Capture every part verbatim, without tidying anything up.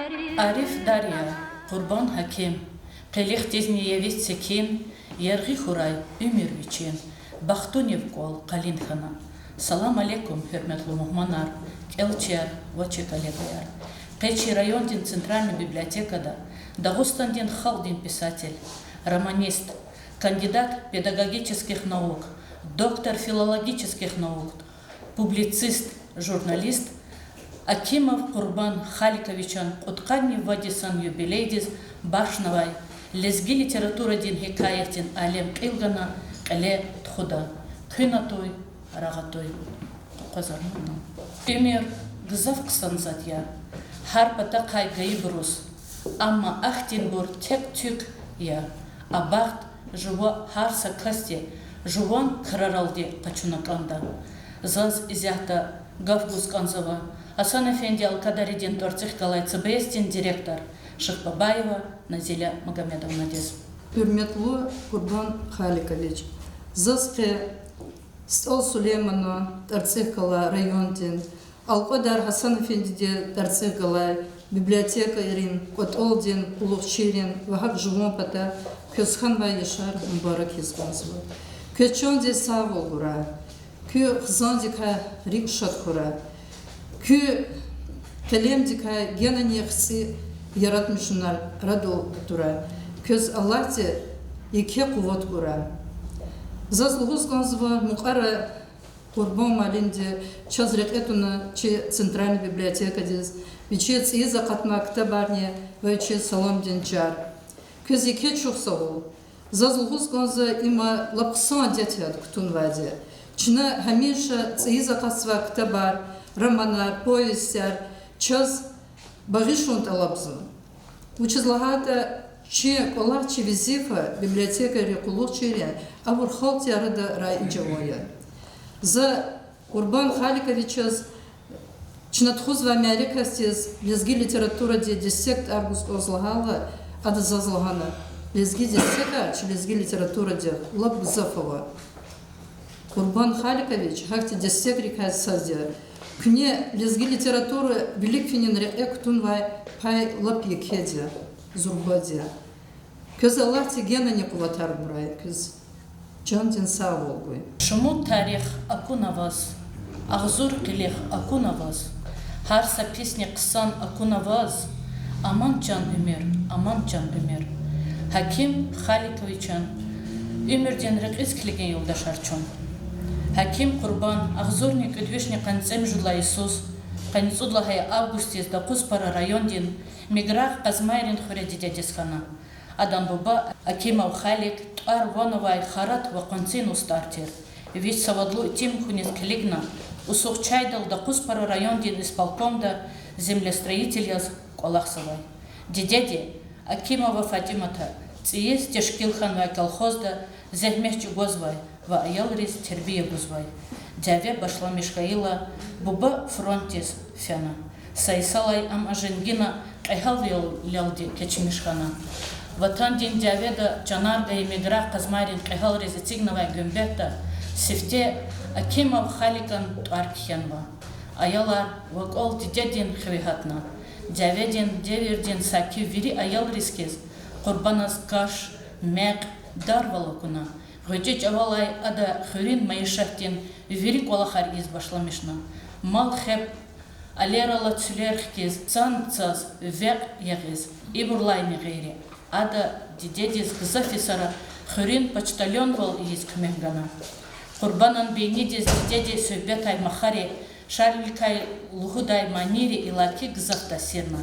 Ариф Дарья, Къурбан Гьаким, къилихдизни я вич секин, яргъи хьурай уьмуьр вичин, бахтунив кӀвал къалин хьана. Салам алейкум, гьуьрметлу мугьманар, кӀелчияр ва чи коллегаяр! Къе чи райондин центральный библиотекада Дагъустандин халкьдин писатель, романист, кандидат педагогических наук, доктор филологических наук, публицист, журналист Акимов Къурбан Халиковичан кьудкъанни вад йисан юбилейдиз бахшнавай лезги литературадин гьикаятдин алем кьил гана кьиле тухуда. Куьн атуй, рагъ атуй. Къазармана. Уьмуьр гзаф хъсан затӀ я, гьар патахъай гайибуруз, амма ахьтинбур тек-туьк я. А бахт жува гьар са касди жуван краралди къачуна кӀанда. Заз исятда гаф гуз кӀанзава Гьасан-эфенди Алкьвадаридин тӀварцӀихъ галай ЦБС-дин директор Шихбабаева Назиля Магомедовнадиз. Гьуьрметлу Къурбан Халикович, заз къе СтӀал Сулейманан тӀварцӀихъ галай райондин, Алкьвадар Гьасан-эфендидин тӀварцӀихъ галай библиотекайрин кӀватӀалдин къуллугъчийрин ва гьакӀ жуван пата квез хьанвай яшар мубарак ийиз кӀанзава. Квез чандин сагъвал гурай. Куь хизандикай рикӀ шад хьурай. Куь къелемдикай генани хци яратмишунар арадал атурай. Квез Аллагьди еке къуват гурай. Заз лугьуз кӀанзава, мукьвара Къурбан муаллимди чаз рекье туна чи центральный библиотекадиз, вичин цӀийиз акъатнавай ктабарни ва вичин саламдин чар. Квез еке чухсагъул. Заз лугьуз кӀанзава, има лап хъсан адет я кутунвайди. Чна гьамиша цӀийиз акъатзавай ктабар, романар, повестяр чаз багъишун тӀалабзава. Вучиз лагьайтӀа чи кӀвалах, чи везифа, библиотекайрин къуллугъчийрин, абур халкьдин арада раижавун я. За Къурбан Халиковичаз чна тухузвай мярекатдиз лезги литературадин дестек тӀвар гуз кӀанзава лагьайла, ада заз лагьана: лезги дестекар чи лезги литературадихъ лап гзаф ава. Къурбан Халикович гьахьтин дестекрикай сад я. Куьне лезги литература вилик финин рекье кутунвай пай лап екеди я, зурбади я. Квез Аллагьди генани къуватар гурай, квез чандин сагъвал гуй. Шумуд тарих акуна ваз, агъзур къилих акуна ваз, гьар са писни хъсан акуна ваз, аман чан уьмуьр, аман чан уьмуьр. Гьаким Халиковичан уьмуьрдин рекьиз килигин юлдашар чун. Гьаким Къурбан агъзурни кӀуьд вишни къанни цӀемуьжуьд лагьай йисуз, къанни цӀуд лагьай августдиз Докъузпара райондин Миграгъ Къазмайрин хуьре дидедиз хьана. Адан буба Акимов Халик тӀвар-ван авай харат ва къванцин устӀар тир. Вич савадлу итим хьуниз килигна, усухчайдал Докъузпара райондин исполкомда землестроитель яз кӀвалахзавай. Дидеди, Акимова ФатӀимата, цӀийиз тешкил хьанвай колхозда зегьмет чӀугвазвай ва аялриз тербия гузвай. Дяве башламиш хьайила, буба фронтдиз фена. Са йисалай ам а женгина кьегьалвилелди кечмиш хьана. Ватандин дяведа чанар гайи Миграгъ Къазмайрин кьегьалриз эцигнавай гуьмбетда сифте Акимов Халикан тӀвар кхьенва. Аялар ва кӀвал дидедин хиве гьатна. Дяведин девирдин саки вири аялриз хьиз, Къурбаназ каш, мекь, дарвал акуна. ГъвечӀи чӀавалай ада хуьруьн майишатдин вири кӀвалахар ийиз башламишна. Мал-хеб, алерал алай цуьлер хкиз, цан-цаз, векь ягъиз, ибурулайни гъейри, ада дидедиз гзаф йисара хуьруьн почтальонвал ийиз куьмек гана. Къурбанан бейнидиз дидеди суьгьбетай махари, шаирвиликай лугьудай манийри иллаки гзаф таъсирна.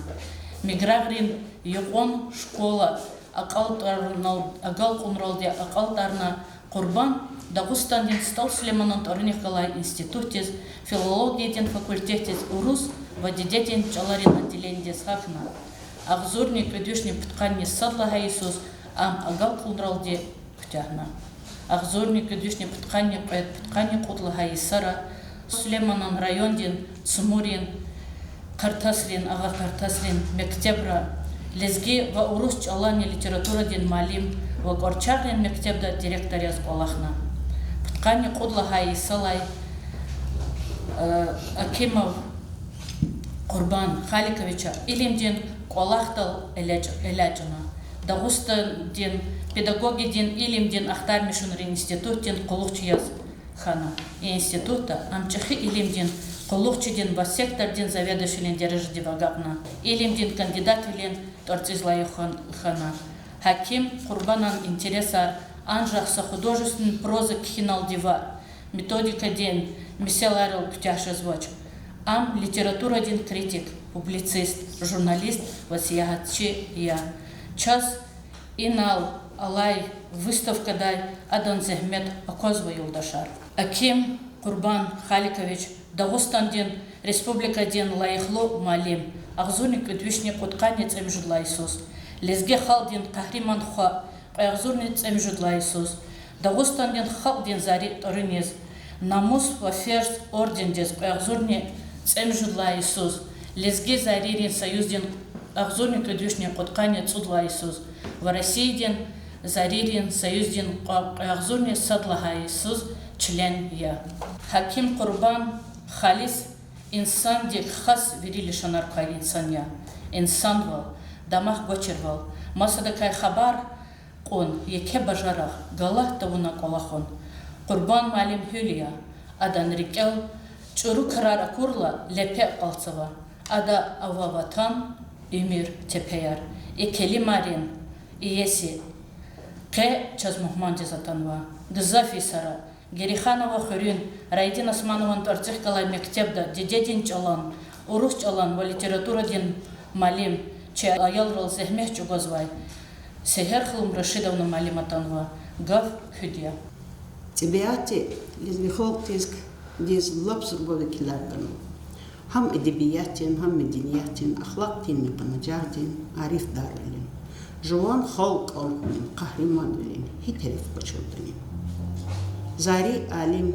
Миграгърин юкьван школа акьалтӀарунал-, агалкьунралди акьалтӀарна. Къурбан Дагъустандин СтӀал Сулейманан тӀварунихъ галай институтдиз, филологиядин факультетдиз урус ва дидедин чӀаларин отделенидиз гьахьна. Агъзурни кӀуьд вишни пудкъанни сад лагьай йисуз ам агалкьунралди куьтягьна. Агъзурни кӀуьд вишни пудкъанни кьвед, пудкъанни кьуд лагьай йисара Сулейманан райондин Цумурин Къартасрин, Агъа Къартасрин мектебра лезги ва урус чӀаланни литературадин муаллим ва Кьварчагърин мектебда директор яз кӀвалахна. Пудкъанни кьуд лагьай йисалай, э, Акимов Къурбан Халиковича илимдин кӀвалахдал элячӀ-, элячӀна. Дагъустандин педагогикадин илимдин ахтармишунрин институтдин къуллугъчи яз хьана. И институтда ам чӀехи илимдин къуллугъчидин ва сектордин заведующийвилин дережадив агакьна. Илимдин кандидатвилин тӀварцӀиз лайих хьана. Гьаким Къурбанан интересар анжах са художественный проза кхьиналди ваъ, методикадин месэлайрал куьтягь жезвач. Ам литературадин критик, публицист, журналист ва сиягьатчи я. Чаз инал алай выставкадай адан зегьмет аквазва, юлдашар. Гьаким Къурбан Халикович Дагъустандин Республикадин лайихлу муаллим, агъзурни кӀуьд вишни кьудкъанни цӀемуьжуьд лагьай йисуз, лезги халкьдин къагьриман хва, кьве агъзурни цӀемуьжуьд лагьай йисуз, Дагъустандин халкьдин зари тӀваруниз, Намус ва ферз ордендиз кьве агъзурни цӀемуьжуьд лагьай йисуз, Лезги зарийрин союздин агъзурни кӀуьд вишни кьудкъанни цӀуд лагьай йисуз ва Россиядин зарийрин союздин кьве, кьве агъзурни сад лагьай йисуз член я. Гьаким Къурбан халис инсандик хас вири лишанар квай инсан я. Инсанвал, дамах гвачирвал, масадакай хабар кьун еке бажарагъ, галат тавуна кӀвалахун. Къурбан муаллим гьуьл я, адан рикӀел чӀуру крар акурла, лепе акьалтзава. Ада ава ватан, уьмуьр, тепеяр. И келимайрин иеси къе чаз мугьмандиз атанва. Гзаф йисара Герейханован хуьруьн Раидин Османован тӀварцӀихъ галай мектебда дидедин чӀалан, урус чӀалан ва литературадин муаллим, чи аялрал зегьмет чӀугвазвай Сегьерхлум Рашидовна муаллим атанва. Гаф куьд я. ТӀебиатди лезги халкьдиз, диз лап зурба векилар ганва. Гьам эдебиятдин, гьам медениятдин, ахлакьдин, къанажагъдин арифдарвилин, жуван халкь кӀан хьунин къагьриманвилин гьи тереф къачуртӀани. Зари алим,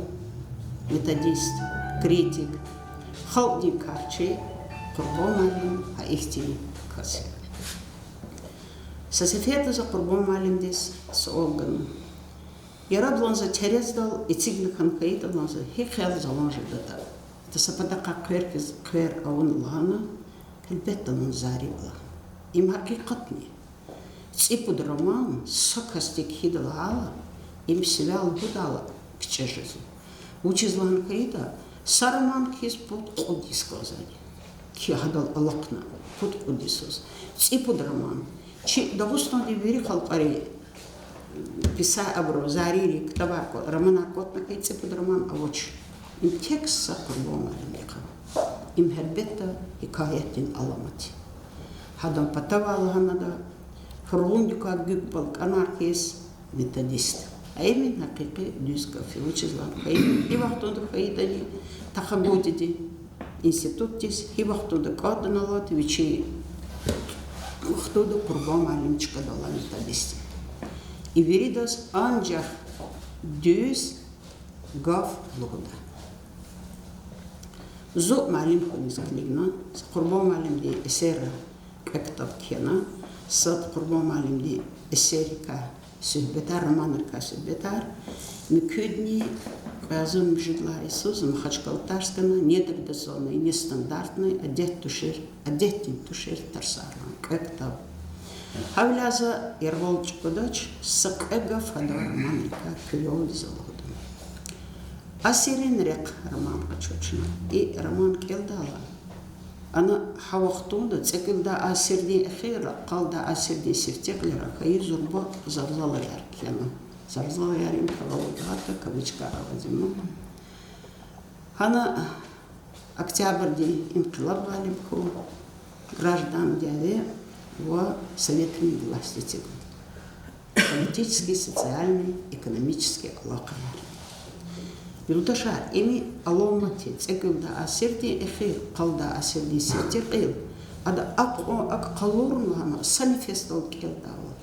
методист, критик, халкьдин кардчи Къурбан муаллим гьа ихьтин кас я. Са сеферда за Къурбан муаллимдиз суал гана. Ярадлан за терезрал эцигна хьана хьайитӀа, за гьи хъел залан жедатӀа, са патахъай хъвер хьиз хъвер авуна лагьана, гьелбетда, вун Зари я лагьана. Им гьакъикъатни. ЦӀипуд роман са касди кхьида лагьайла, им сивяй лугьудайла кичӀе жезва. Вучиз лагьана хьайитӀа, са роман кхьиз пуд-кьуд йис кӀанзавайди. Кхьи гьадал алахъна пуд-кьуд йисуз. ЦӀипуд роман. Чи Дагъустандин вири халкьарин писателри, абуру, Зарийри ктабар кӀва-, романар кӀватӀна хьайи цӀипуд роман авач. Им тек са Къурбан муаллимдихъ ава. Им гьелбетда гьикаятдин аламат я. Гьадан патавай лагьана ада, фургъундикай гуьк балкӀанар хьиз, методист. Гьа им гьакъикъи дуьз гаф я, вучиз лагьана хьайитӀа, и вахтунда хьайитӀани, Тахабудиди институтдиз гьи вахтунда кӀантӀани алад, вичи вахтунда Къурбан муаллим чкадал алай методист я. И виридаз анжах дуьз гаф лугьуда. Зун муаллим хьуниз килигна, са Къурбан муаллимдин эсеррай кьве ктаб кхьена, сад Къурбан муаллимдин эсеррикай суьгьбетар, романрикай суьгьбетар, муькуьдни кьве агъзурни муьжуьд лагьай йисуз Махачкъалада тарс гана, недрдиз зана, нестандартный, адет тушир, адетдин тушир тарсар лагьана кьве ктаб. Гьавиляй за яргъал чӀугвадач, са кьве гаф гьадан романрикай куьрелди за лугьуда. Асиррин рехъ роман къачу чна. И роман кӀелдайла, ана гьа вахтунда, цӀекӀуьлдай асирдин эхирра, къалдай асирдин сифте кьилера хьайи зурба зарзалаяр кхьена. Зарзалаяр им кавалугата кавычкар аваз има. Гьана Октябрдин инкъилаб гъалиб хьуй, граждан дяве ва советрин власть эцигун. Политический, социальный, экономический алакъаяр. Юлдашар, им аламат я цӀекӀуьлдай асирдин эхир, къалдай асирдин сифте кьил, ада акьван, акӀ къалурнавайвал, са нефесдал кӀелдайвал.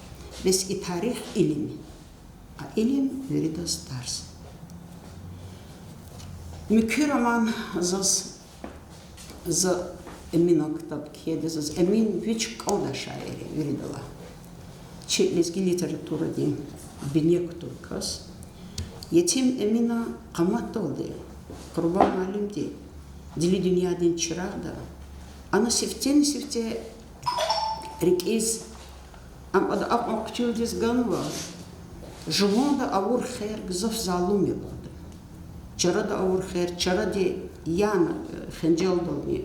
Бес и тарих илим я. А илим виридаз тарс. Муькуь роман заз, за Эминан ктаб кхьейди, заз Эмин вич кӀандай шаир я виридалай. Чи лезги литературадин бине кутур кас. Етим Эмина къаматдалди, Къурбан муаллимди Дили дуьньядин чирагъда, ана сифтени-сифте рикӀиз, ам ада акьван хъуьтуьлдиз ганва, жуванда авур хер гзаф залум я лугьуда. Чарада авур хер, чаради яна, э, хенжелдални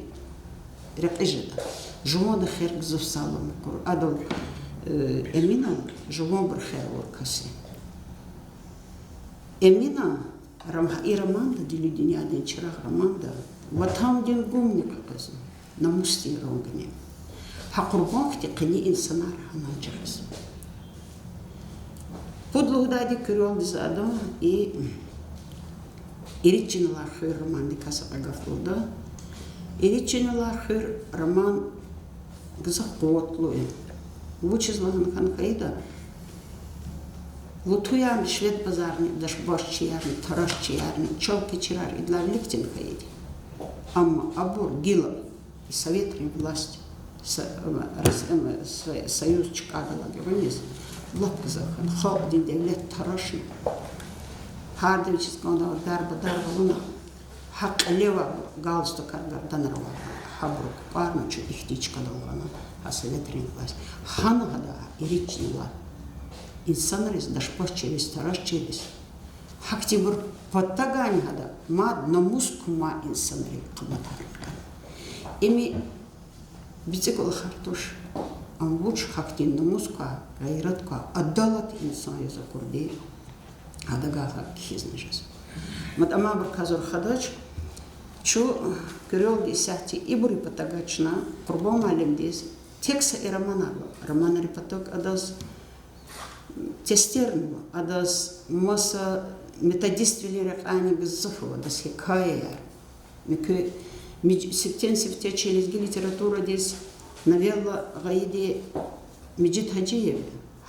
рекьиз жеда. Жуванда хер гзаф залум я. Адал, э, Эмина жуванбур хер авур кас я. Эмина, рам-, и романда, Дили дуьньядин чирагъ романда, ватандин гумни къекъвезва, намусдин рангни. Гьа Къурбан хьтин къени инсанар гьана чӀехизва. Пуд лугьудайди, куьрелди за адан и Ирид чиналай хуьр романдикай са кьве гаф лугьуда. Ирид чиналай хуьр роман гзаф къуватлу я. Вучиз лагьана хьайитӀа, лутуярни, швед базарни, дашбазчиярни, тарашчиярни, чалкечирар идалай виликдин хьайиди. Амма абур гила и советрин власть, са-, м, рас-, м, Со-, Союз чкадалди гуьгъуьниз, лап гзаф хьана, халкьдин девлет тарашна, гьарда вичиз кӀанда дарба-дарба авуна, гьа кьиле авай галстукар, гарданра авай, гьабуру капӀарна чун ихьтин чкадал гъана, гьа советрин власть. Гьана гьада ирид чиналай инсанриз, дашбазчийриз, тарашчийриз, гьахьтинбур патагайни гьада мад намус кумай инсанрин къабатар хкана. Им бицӀи кӀвалахар туш, ам вуч гьахьтин намус квай, гъейрат квай, адалат инсан яз акурди, гьадавай гьакӀ кхьизни жезва. МатӀа, амайбурукай зун рахадач, чун куьрелди исятда ибурун патав чна Къурбан муаллимдиз тек са и романар ава, романрин патав адаз тестер ава, адаз маса методиствилин рекьяйни гзаф ава, адаз гьикаяяр. Муькуь миж-, сифтени-сифте чи лезги литературадиз новелла гъайиди Межид Гьажиев я,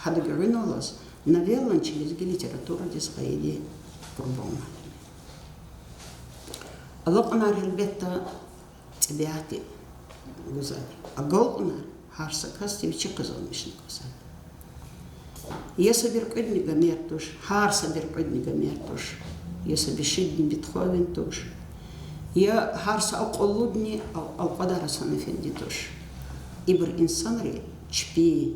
гьадан гуьгъуьналлаз новеллани чи лезги литературадиз гъайиди Къурбан муаллим я. Алакьунар, гьелбетда, тӀебиатди гузвайди. Агалкьунар гьар са касди вичи къизанмишна кӀанзавайди. Я са Беркьуьдни Гомер туш, гьар са Беркьуьдни Гомер туш, я са Бишидни Бетховен туш, я гьар са акьуллудни Ал-, Алкьвадар Гьасан-эфенди туш. Ибур инсанри чпи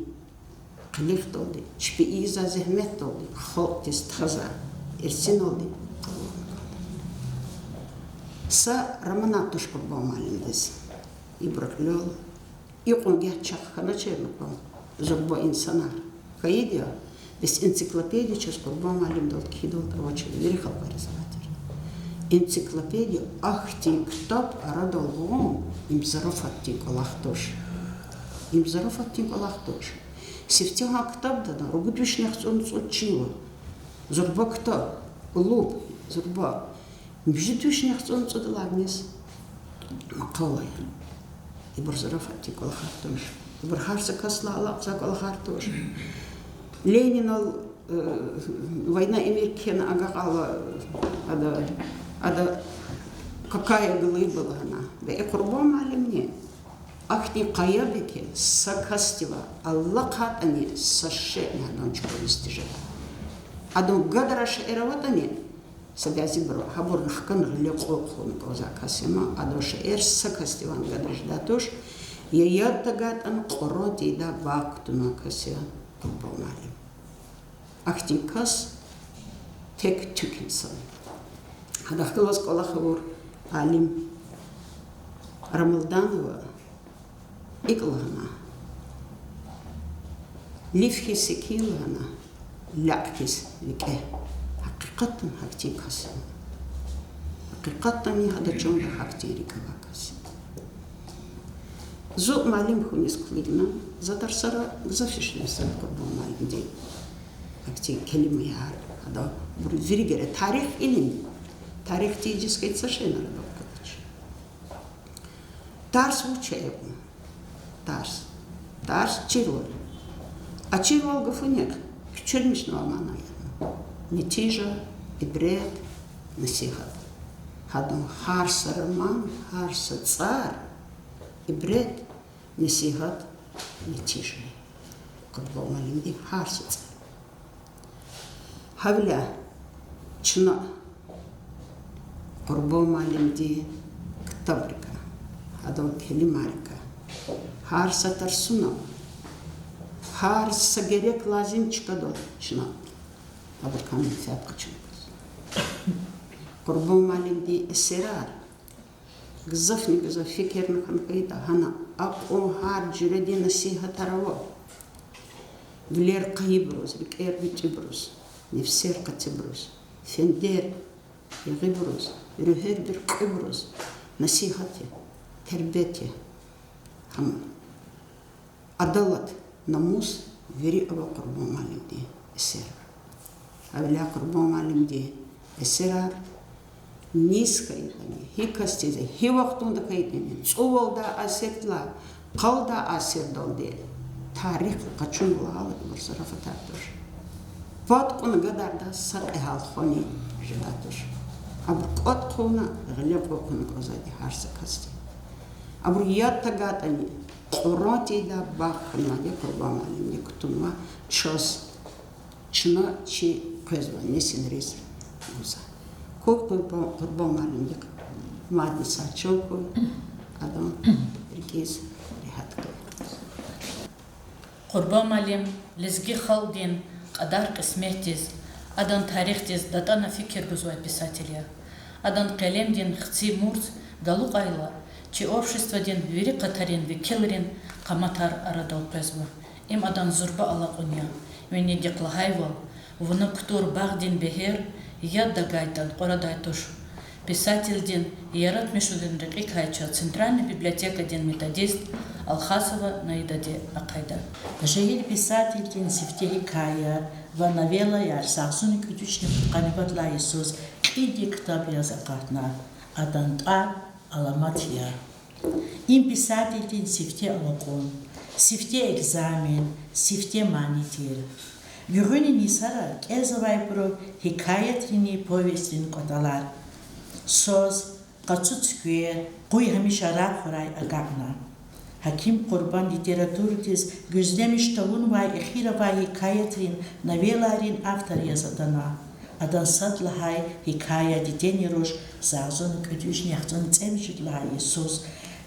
къилихдалди, чпи ийизвай зегьметдалди халкьдиз тазвай ирсиналди къалурна кӀанда. Са роман туш Къурбан муаллимдиз ибурун кьилел. Икьван гагь чахъ хьаначирни кьван, зурба инсанар хьайиди я, бес энциклопедия чаз Къурбан муаллимдал кхьидалди авачир, вири халкьариз авай тир. Энциклопедия, ахьтин ктаб арадал гъун, им зарафатдин кӀвалах туш. Им зарафатдин кӀвалах туш. Сифте гьа ктабда ругуд вишни яхцӀурни цӀуд чин ава. Зурба ктаб, улуб, зурба. Муьжуьд вишни яхцӀурни цӀудалай виниз макъала я. Ибур зарафатдин кӀвалахар туш. Ибур гьар са касдилай алакьзавай кӀвалахар туш. Ленинал, э, война, эмир кхьена агакьайла, ада, ада какая глыба лагьана. Ва и Къурбан муаллимни ахьтин къаябик я, са касдивай алахъайтӀани, са шейни гьадан чукӀуриз тежедай. Адан гадарай шейэр аватӀани, са бязибуру, гьабурни хкана гъиле кьве хъувуна кӀанзавай кас я ман, адан шейэр са касдивайни гадарзавайди туш, я яд тагайтӀани Къуръан тийидай багъ кутунвай кас я Къурбан муаллим. Ахьтин кас тек туьк инсан. Гьадахъ галаз кӀвалах авур алим Рамалданова икӀ лагьана: лиф хьиз секин лагьана, лякь хьиз викӀегь. Гьакъикъатдани гьахьтин кас я. Гьакъикъатдани гьада чанда гьахьтин рикӀ авай кас я. Зун муаллим хьуниз килигна, за тарсара гзаф ишлемишзава Къурбан муаллимди. Гьахьтин келимаяр, гьада, бу-, вири герек тарих илим. Тарих тийижиз хьайитӀа, са шейни арадал акъатдач. Тарс вуч я икьван? Тарс. Тарс чирвал. А чирвал гафунихъ куьчуьрмишнавай мана я. Нетижа, ибрет, насигьат. Гьадан гьар са роман, гьар са цӀар ибрет, насигьат, нетижа я. Къурбан муаллимдин гьар са цӀар. Гьавиляй чна Къурбан муаллимдин ктабрикай, гьадан келимайрикай, гьар са тарсуна Гьар са герек лазим чкадал чна абурукай менфят къачунин кваз. Къурбан муаллимдин эсерар гзафни гзаф фикирна хьана кӀанда, гьана акьван гьар жуьредин насигьатар ава. Вилер къайибуруз, рикӀер витӀибуруз, нефсер къатибуруз, фендер ягъибуруз, руьгьербур кьуьбуруз насигьат я, тербият я. Гьам адалат, намус вири ава Къурбан муаллимдин эсерра. Гьавиляй Къурбан муаллимдин эсерар низ хьайитӀани, гьи касдиз, гьи вахтунда хьайитӀани, цӀувалдай асирдилай, къалдай асирдалди тарихда къачун лагьайла, ибур зарафатар туш. Пад кьуна гадардай са кьегьал хвани жедай туш. Абур кӀватӀ хъувуна, гъиле кьун кӀанзавайди гьар са касди. Абурун яд тагайтӀани, Кьуръан тийидай багъ хьанвайди Къурбан муаллимди кутунва чаз, чна чи къвезвай несилриз гузвай. Куь Къурбан, Къурбан муаллимдихъ мадни сагъ чун хьуй, адан рикӀиз регьят хьуй. Къурбан муаллим лезги халкьдин кьадар-кьисметдиз, адан тарихдиз датӀана фикир гузвай писатель я. Адан къелемдин хци мурц галукьайла, чи обществодин вири къатарин векилрин къаматар арадал къвезва. Им адан зурба алакьун я. Винидихъ лагьайвал, вуна кутур багъдин бегьер яд тагайтӀан кьурадай туш. Писателдин яратмишунрин рекьикай чаз Центральный библиотекадин методист Алхасова Наидади ахъайда. Жегьил писателдин сифте гьикаяр ва новеллаяр Загъзурни кӀуьд вишни къанни вад лагьай йисуз кьилди ктаб яз акъатна. Адан тӀвар аламат я. Им писателдин сифте алакьун, сифте экзамен, сифте мани тир. Гуьгъуьнин йисара кӀелзавайбуру гьикаятрини повестьрин кӀватӀалар: Соз, Къацу цуьквер, Къуй гьамиша рагъ хьурай агакьна. Гьаким Къурбан литературадиз гуьзлемиш тавунвай эхир авай гьикаятрин, новеллайрин автор яз атана. Адан сад лагьай гьикая Дидени руш Загъзурни кӀуьд вишни яхцӀурни цӀемуьжуьд лагьай йисуз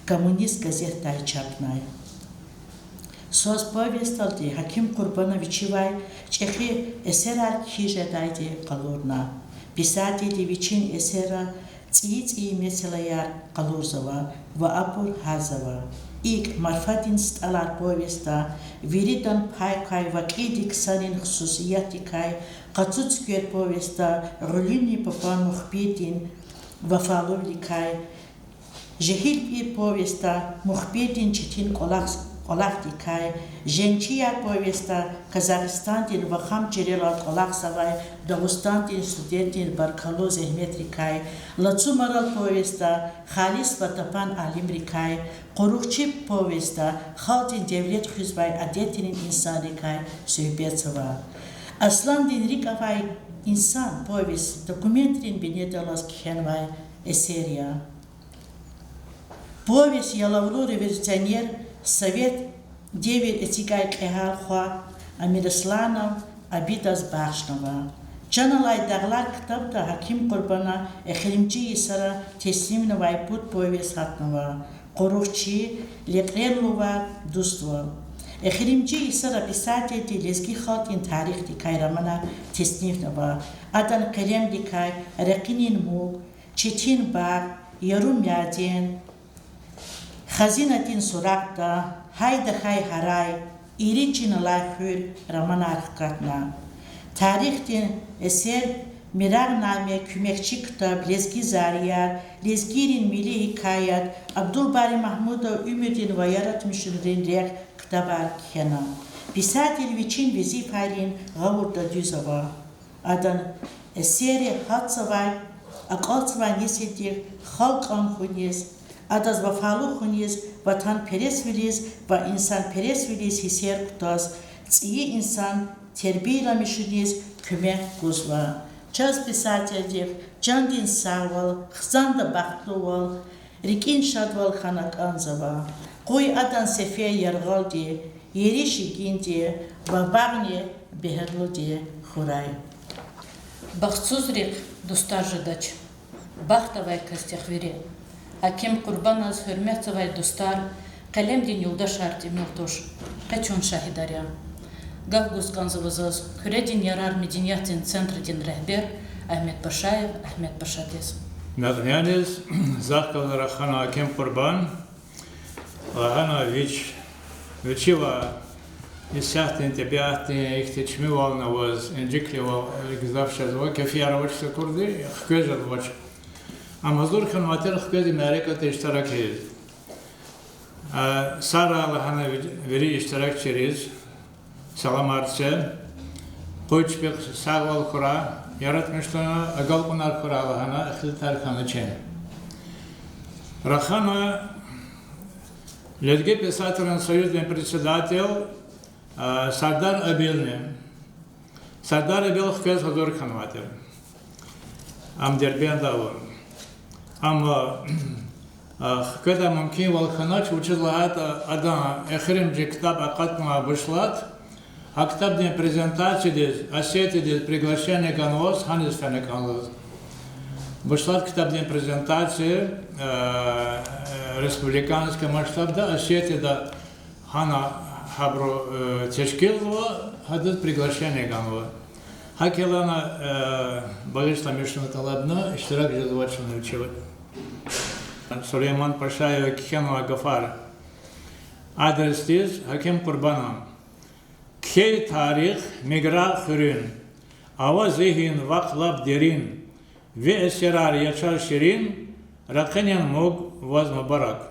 Коммунист газетдай чапнай. Соз повесталди Гьаким Къурбана вичивай чӀехи эсерар кхьиз жедайди къалурна. Писателди вичин эсерра цӀийи-цӀийи месэлаяр къалурзава ва абур гьатзава. ИкӀ, Марфадин стӀалар повестда виридан пай квай вакъидик ксарин хсусиятдикай, Къацу цуьквер повестда гъуьлуьнни папан мухбирдин вафалувиликай, Жегьил пӀир повестда мухбирдин четин кӀвалах-, кӀвалахдикай, Женгчияр повестда Казахстандин вахам чилелай кӀвалахзавай Дагъустандин студентдин баркаллу зегьметрикай, Лацу марал повестда халис ва тапан алимрикай, Къурухчи повестда халкьдин девлет хуьзвай адетрин инсанрикай суьгьбетзава. Асландин рикӀ авай инсан повесть документрин бинедаллаз кхьенвай эсер я. Повесть ялавлу революционер, совет девир эцигай кьегьал хва Амирасланов Абидаз бахшнава. Чан алай дагълар ктабда Гьаким Къурбана эхиримжи йисара теслимнавай пуд повесть гьатнава: Къурухчи, Лекьрен лувар, Дуствал. Эхиримжи йисара писателди лезги халкьдин тарихдикай романар теснифнава. Адан къелемдикай Ракъинин муг, Четин багъ, Яру мяден, Хазинадин суракьда, Гьай тахьай гьарай, Ири чин алай хуьр романар хкатна. Тарихдин эсер Мерагьнаме, Куьмекчи ктаб, Лезги зарияр, Лезгийрин милли гьикаят, Абдулбари Магьмудов уьмуьрдин ва яратмишунрин рехъ ктабар кхьена. Писатель вичин везифайрин гъавурда дуьз ава. Адан эсерри гьатзавай, акьалтзавай несилдихъ халкь ам хьуниз, адаз вафалу хьуниз, ватанпересвилиз ва инсанпересвилиз гьиссер кутаз, цӀийи инсан тербияламишуниз куьмек гузва. Чаз, писателдихъ, чандин сагъвал, хизанда бахтлувал, рикӀин шадвал хьана кӀанзава. Къуй адан сефер яргъалди, ериш игинди ва багъни бегьерлуди хьурай. Бахтсуз рехъ дустар жедач. Бахт авай касдихъ вири. Гьаким Къурбаназ гьуьрметзавай дустар, къелемдин юлдашар тӀимил туш. Къе чун шагьидар я. Гаф гуз кӀанзава заз Куьредин ярар медениятдин центрдин регьбер Агьмедпашаев Агьмедпашадиз. Мягьнеяниз, захъ галаз рахана Гьаким Къурбан, лагьана вич, вичивай исятдин тӀебиатдин ихьтин чимивални аваз, инжиклувал гзаф жезва, кефияр авач акурди, хквез жезвач. Ам гьазур хьанвай тир хквез и мярекатда иштирак ийиз. Сара лагьана ви-, вири иштиракчийриз саламар це. Къуй чпихъ сагъвал хьурай, яратмишунар, агалкьунар хьурай лагьана ихтилатар хьана чун. Рахана Лезги писателрин союздин председатель Сардар Абилни. Сардар Абил хквез гьазур хьанвай тир. Ам Дербентда ава. Амма хкведай мумкинвал хьанач, вучиз лагьайтӀа адан эхиримжи ктаб акъатнавай Бушлат, гьа ктабдин презентациядиз Осетиядиз приглашение ганваз гьаниз фена кӀанзава. Бушлат ктабдин презентация республиканский масштабда Осетияда гьана гьабуру тешкилзава, гьадаз приглашение ганва. ГьакӀ хьайила, багъишламишун тӀалабна, иштирак жезвач вичивай. Сулейман Пашаева кхьенвай гафар. Адресдиз Гьаким Къурбана. Кхьей тарих Миграгъ хуьруьн, ава зигьин вахъ лап дерин, ви эсерар я чаз ширин, ракъинин муг ваз мубарак.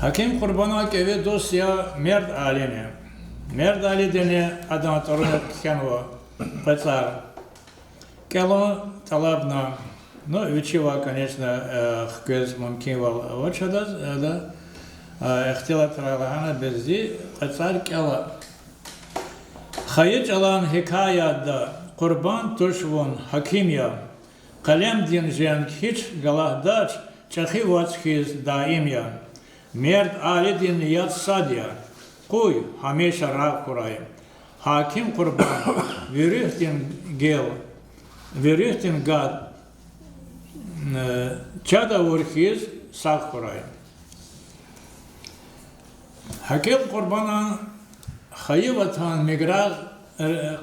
Гьаким Къурбанан кӀеве дуст я Мерд Алини. Мерд Алидини адан тӀварунихъ кхьенва кьве цӀар. КӀелун тӀалабна, ну, вичивай, конечно, хквез мумкинвал авач адаз, ада ихтилатра лагьана безди кьве цӀар кӀела. Хайи чӀалан гьикаятда къурбанд туш вун, Гьаким я. Къелемдин женг гьич галагьдач, чӀехи вацӀ хьиз даим я. Мерд Алидин яд сад я, къуй гьамиша рагъ хьурай. Гьаким Къурбан, ви руьгьдин гел, ви руьгьдин гад, чад авур хьиз сагъ хьурай. Гьаким Къурбанан хайи ватан Миграгъ,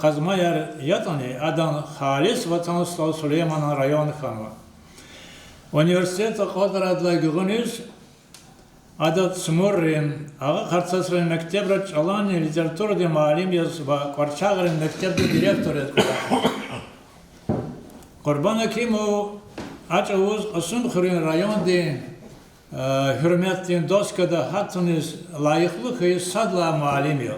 Къазмаяр ятӀани, адан халис ватан СтӀал Сулейманан район хьанва. Университет акьалтӀарайдалай гуьгъуьниз ада Цмуррин, Агъа Харцасрин мектебра чӀаланни литературадин муаллим яз ва Кьварчагърин мектебда директор яз кӀвалахзава. Къурбан Гьакимов а чӀавуз Кьасумхуьруьн райондин гьуьрметдин доскада гьатуниз лайихлу хьайи сад лагьай муаллим я.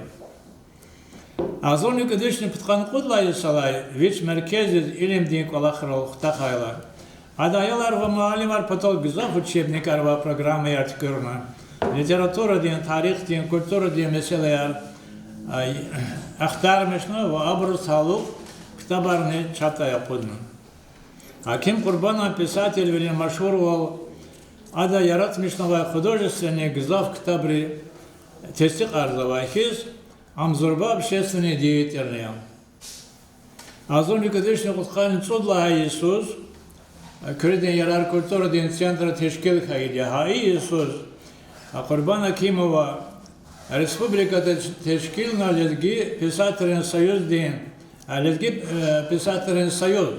Агъзурни кӀуьд вишни пудкъанни кьуд лагьай йисалай вич меркездиз илимдин кӀвалахрал хутахайла, ада аялар ва муаллимар патал гзаф учебникар ва программаяр туькӀуьрна, литературадин, тарихдин, культурадин месэлаяр ахтармишна ва абуруз талукь ктабарни чапдай акъудна. Гьаким Къурбанан писателвилин машгьурвал ада яратмишнавай художественный гзаф ктабри тестикьарзавай хьиз, ам зурба общественный деятельни я. Агъзурни кӀуьд вишни кьудкъанни цӀуд лагьай йисуз Куьредин ярар культурадин центра тешкил хьайиди я. Гьа и йисуз Къурбан Гьакимова республикада тешкилна Лезги писателрин союздин, Лезги писателрин союз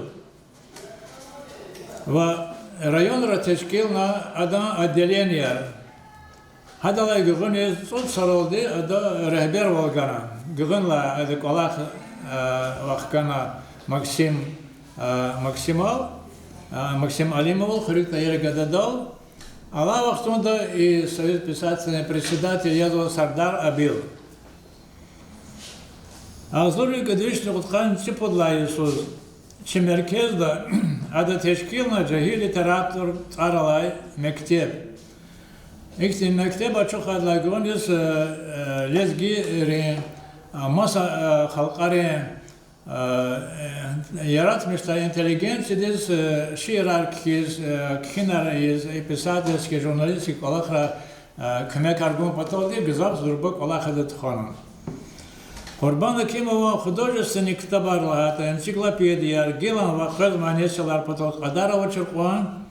ва районра тешкилна адан отделенияр. Гьадалай гуьгъуьниз цӀуд йисалди ада регьбервал гана. Гуьгъуьнлай ада кӀвалах вахкана Максим, Максимал, Максим Алимовал, хуьруьк тӀварар гададал. Алай вахтунда и Союз писателей председатель язва Сардар Абил. Агъзурни кӀуьд вишни кьудкъанни цӀипуд лагьай йисуз чи меркезда ада тешкилна жегьил литератур тӀвар алай мектеб. Ихьтин мектеб ачухайдалай гуьгъуьниз лезгийрин, маса халкьарин яратмишдай интеллигенциядиз шиирар кхьиз, кхьинар ийиз, и писательский, журналистский кӀвалахра куьмекар гун паталди гзаф зурба кӀвалах ада тухвана. Къурбан Гьакимован художественный ктабар лагьайтӀа, энциклопедияр, гилан ва къвезмай несилар патал кьадар авачир кьван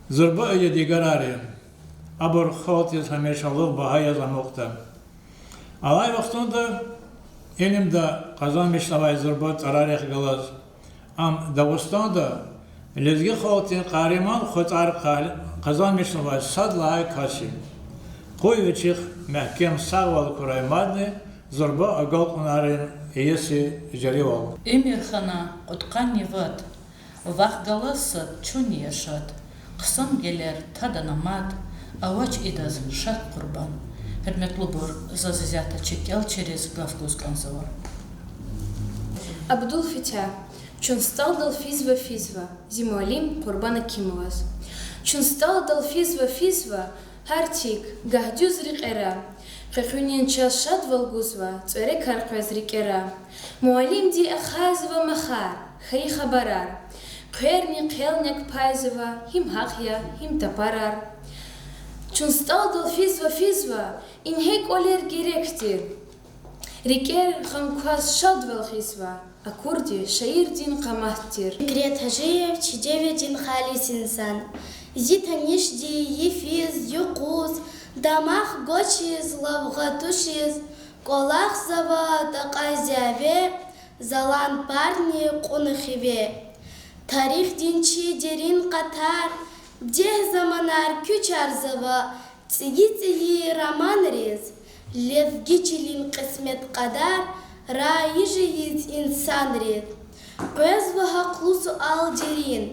зурба ядигарар я. Абур халкьдиз гьамишалугъ багьа яз амукьда. Алай вахтунда илимда къазанмишнавай зурба тӀварарихъ галаз ам Дагъустанда лезги халкьдин къагьриман хва-, къазанмишнавай сад лагьай кас я. Къуй вичихъ мягькем сагъвал хьурай мадни зурба агалкьунарин иеси жаривал. Уьмуьр хьана кьудкъанни вад, вахъ галаз сад чунни я шад, хъсан гелер тадана мад, авач идаз шак, Къурбан. Гьуьрметлубур, заз исятда чи кӀелчириз гаф гуз кӀанзава. Абдулфетягь. Чун стӀалдал физва, физва зи муаллим Къурбан Акимоваз. Чун стӀалдал физва, физва гьар тик, гагь дуьз рекьера. Къекъуьнин чаз шадвал гузва цӀверекар къвез рикӀера. Муаллимди ахъайзава махар, хьайи хабарар. Хъверни хъел няк пайзава, гьим гьахъ я, гьим тапарар. Чун стӀалдал физва, физва, ингье кӀвалер герек тир. РикӀер хам кваз шадвал хизва, акурди шаирдин къамат тир. Фикрет Гьажиев. Чи девирдин халис инсан. Зи танишди йифиз, юкъуз, дамах гвачиз, лавгъа тушиз кӀвалахзава такьай зяве, залан парни кьуна хиве. Тарихдин чи дерин къатар, дегь заманар куьчарзава цӀийи-цӀийи романриз, лезги чилин кьисмет кьадар раиж ийиз инсанриз. Къвезва гьахълу суал дерин: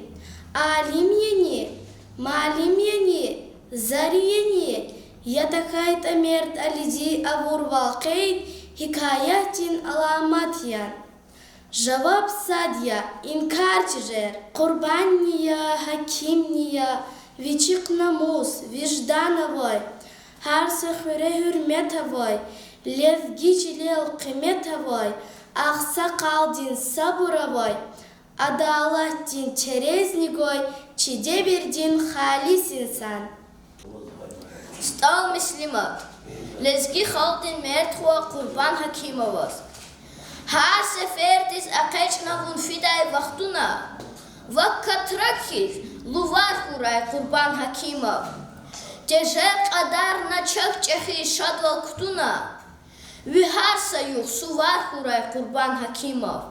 алим яни, муаллим яни, зари яни, я тахьайтӀа МертӀалиди авурвал къейд гьикаятдин аламат яни? Жаваб сад я: инкар тежер. Къурбанни я, Гьакимни я, вичихъ намус, виждан авай, гьар са хуьре гьуьрмет авай, лезги чилел къимет авай, агъсакъалдин сабур авай, адалатдин терезни гвай чи девирдин халис инсан. СтӀал Муслимат. Лезги халкьдин мерд хва Къурбан Гьакимоваз. Гьар сефердиз экъечӀна вун фидай вахтуна, вак катрак хьиз лувар хьурай Къурбан Гьакимов. Тежер кьадар начаг чӀехи шадвал кутуна, ви гьар са югъ сувар хьурай Къурбан Гьакимов.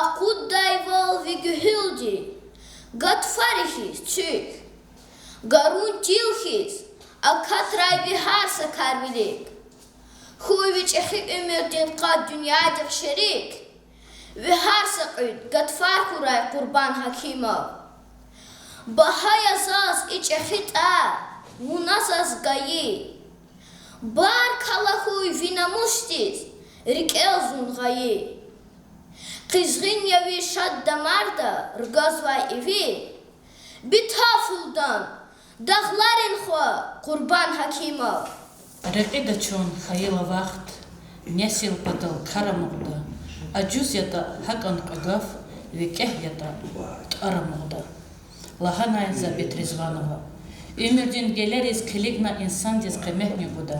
Акъуддайвал ви гуьгьуьлди гатфари хьиз цуьк, гарун тил хьиз акатрай ви гьар са кар вилик. Хьуй ви чӀехи уьмуьрдин къад дуьньядихъ шерик ви гьар са кьуьд, гатфар хьурай Къурбан Гьакимов. Багьа я заз и чӀехи тӀвар, вуна заз гайи. Баркалла хьуй ви намусдиз, рикӀел зун гъайи. Къизгъин я ви шад дамарда ргазвай иви, бетафулдан дагъларин хва Къурбан Гьакимов. Рекьида чун хьайила вахт, несил патал кар амукьда, ажуз ятӀа гьакӀан кьве гаф, викӀегь ятӀа тӀвар амукьда, лагьанай Забит Ризванова. Уьмуьрдин гелериз килигна инсандиз къиметни гуда.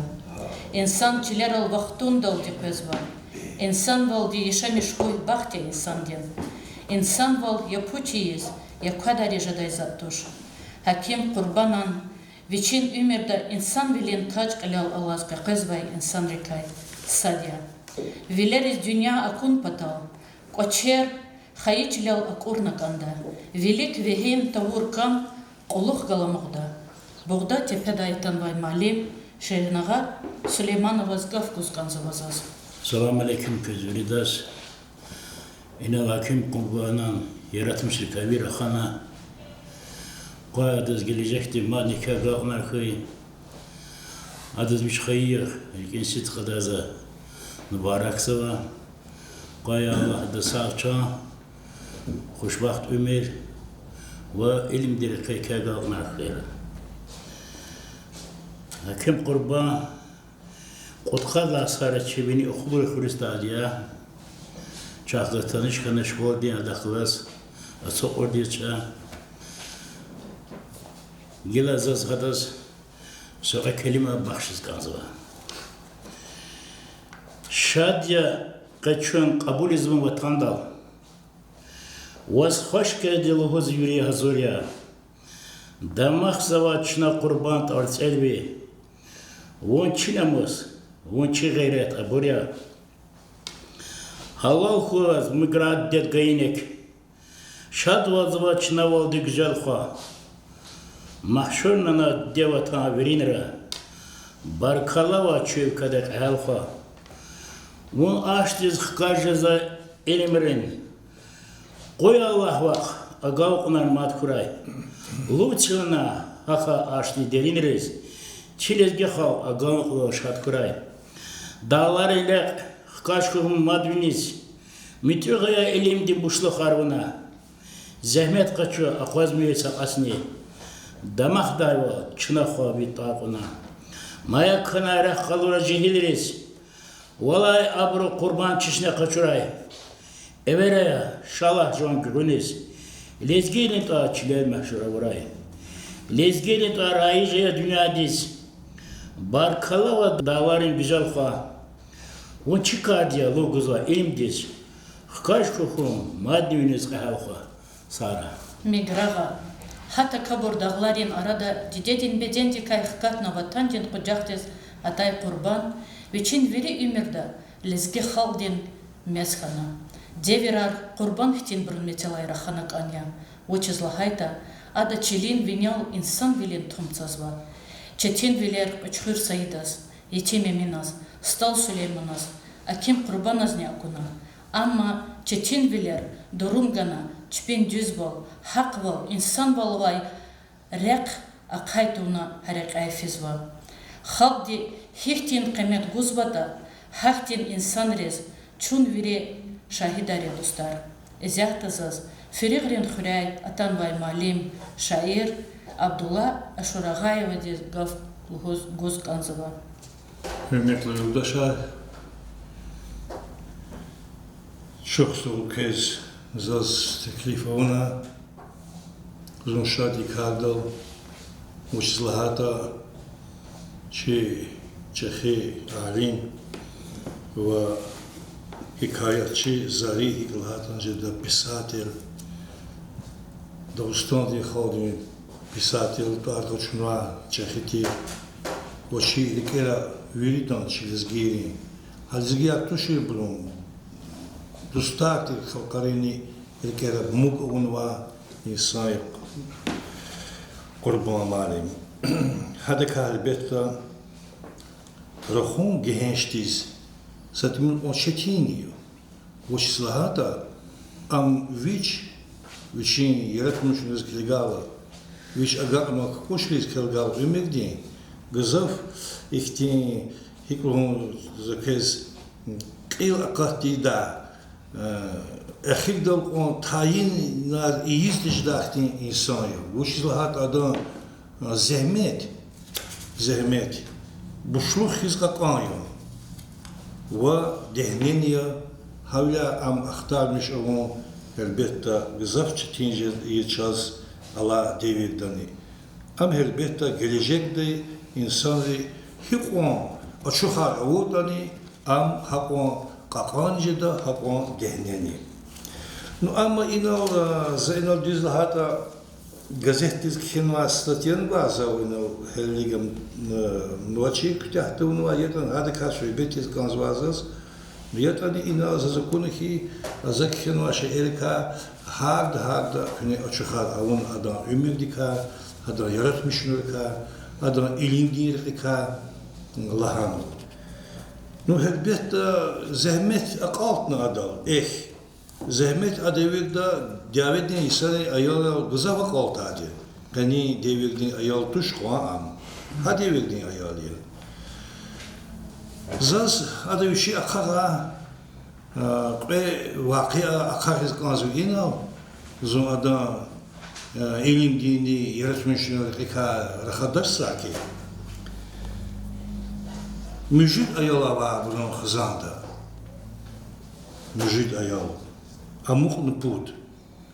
Инсан чилерал вахтундалди къвезва. Инсанвалди яшамиш хьуй бахт я инсандин. Инсанвал я пуч ийиз, я квадарни жедай затӀ туш. Гьаким Къурбанан вичин уьмуьрда инсанвилин таж кьилел алаз къекъвезвай инсанрикай сад я. Вилериз дуьнья акун патал, кӀвачер хайи чилел акӀурна кӀанда. Вилик вегьин тавур кам кьулухъ галамукьда. Бугъда тепедай атанвай муаллим Шагьнагъар Сулеймановаз гаф гуз кӀанзава заз. Салам алейкум квез виридаз. Инал Гьаким Къурбанан яратмишрикай вири рахана. Къвай адаз гележегди мадни квевай агалкьунар хьуй. Адаз вич хайи рикӀин сидкьадай за мубаракзава. Къвай Аллагь адаз сагъ чан, хушбахт уьмуьр ва илимдин рекье квевай агалкьунар хьуй. Гьаким Къурбан кьудкъад лагьай йисара чи вини Ухлубур хуьруьз тадия. Чахъ гьадаз таниш хьана школадин, адахъ галаз ацукьурди я чун. Гила заз гьадаз са кьве келима бахшиз кӀанзава. Шад я къе чун кьабулиз вун ватандал. Ваз хвашкайди лугьуз вири гьазур я. Дамахзава чна, Къурбан, тӀварцӀелви. Вун чи намус, Вун чи гъейрат, абур я. Гьалал хьуй ваз, Миград дед, гайинек. Шадвалзава чнавалди гуьзел хва. Машгьурнана дидед ватан виринра. Баркалла ваз, чи уьлкведа кьегьал хва. Вун ашдиз хкаж жезва илимрин. Къуй Аллагь вахъ, агалкьунар мад хьурай. Лувцилана гьахьай ашди деринриз, чи лезги халкь агалкьунар шад хьурай. Дагъларин лекь, хкаж хьухь мад виниз, муьтӀуьгъ ая илимдин бушлухар вуна. Зегьмет къачу, акъвазмир са кьасни, дамахдайвал чна хва ви тӀвар кьуна. Маяк хьанай рехъ къалура жегьилриз, валай абуру къурбанд чешне къачурай. Эвер ая, шалагь жуван гуьгъуьниз, лезгийрин тӀвар чилел машгьур авурай. Лезгийрин тӀвар раиж ая дуьньядиз. Баркалла ваз, дагъларин гуьзел хва. Вун чи карди я лув гузвай илимдиз. Хкаж хьухь вун мадни виниз, кьегьал хва. Сара. Миграгъа. Гьа такабур дагъларин арада дидедин бедендикай хкатна ватандин къужахдиз атай Къурбан вичин вири уьмуьрда лезги халкьдин мез хьана. Девирар Къурбан хьтинбурун мецелай рахана кӀан я, вучиз лагьайтӀа ада чилин винел инсанвилин туьмцӀ цазва. Четинвилер Кьуьчхуьр Саидаз, Етим Эминаз, СтӀал Сулейманаз, Аким Къурбаназни акуна. Амма четинвилер дурун гана чпин дуьзвал, гьахъвал, инсанвал авай рехъ ахъай тавуна гьерекьяй физва. Халкьди гьихьтин къимет гузватӀа, гьахьтин инсанриз чун вири шагьидар я, дустар. Исятда заз Фиригърин хуьряй атанвай муаллим, шаир Абдуллагь Ашурагъаевадиз гаф лугьуз гуз кӀанзава. Гьуьрметлу юлдашар, чухсагъул квез заз теклиф авуна зун шад и кардал, вучиз лагьайтӀа чи чӀехи алим ва гьикаятчи, зари, гьикӀ лагьайтӀани жеда, писатель, Дагъустандин халкьдин писатель тӀвар къачунвай чӀехи тир, ва чи рикӀера виридан, чи лезгийрин, гьа лезгияр туширбурун дустар тир халкьарини рикӀера муг авунвай инсан я Къурбан муаллим. Гьадакай гьелбетда рахун гегьеншдиз са тӀимил кьван четин я. Вучиз лагьайтӀа ам вич, вичин яратмишуниз килигайла, вич агакьнавай кукӀушриз килигайла уьмуьрдин гзаф ихьтин, гьикӀ лугьун, за квез кьил акъатдайдай, эхирдал кьван тайинар ийиз тежедай хьтин инсан я. Вучиз лагьайтӀа адан зегьмет, зегьмет бушлух хьиз кьакьан я ва дегьнени я, гьавиляй ам ахтармиш авун, гьелбетда, гзаф четин жез я чаз алай девирдани. Ам, гьелбетда, гележегда инсанри гьикьван ачухар авуртӀани, ам гьакьван кьакьан жеда, гьакьван дегьнени. Ну, амма инал, за инал дуьз лагьайтӀа, газетдиз кхьенвай статьяни гвай зав инал, гьелелиг ам, ну, вичи куьтягь тавунвай, ятӀани гьадакай суьгьбетиз кӀанзавай заз. ЯтӀани инал заз акуна хьи, за кхьенвай шииррикай гьарда-гьарда куьне ачухар авуна адан уьмуьрдикай, адан яратмишунрикай, адан илимдин рекьикай лагьана. Ну, гьелбетда, зегьмет акьалтна адал, эхь. Зегьмет а девирда дяведин йисарин аялрал гзаф акьалтайди я. Къенин девирдин аял туш кьван ам. Гьа девирдин аял я. Заз ада вичи ахъа-, кьве вакъиа ахъайиз кӀанзава инал, зун адан илимдинни яратмишунрин рекьикай рахадачзавай хьи. Муьжуьд аял авайбурун хизанда. Муьжуьд аял. Амукьна пуд.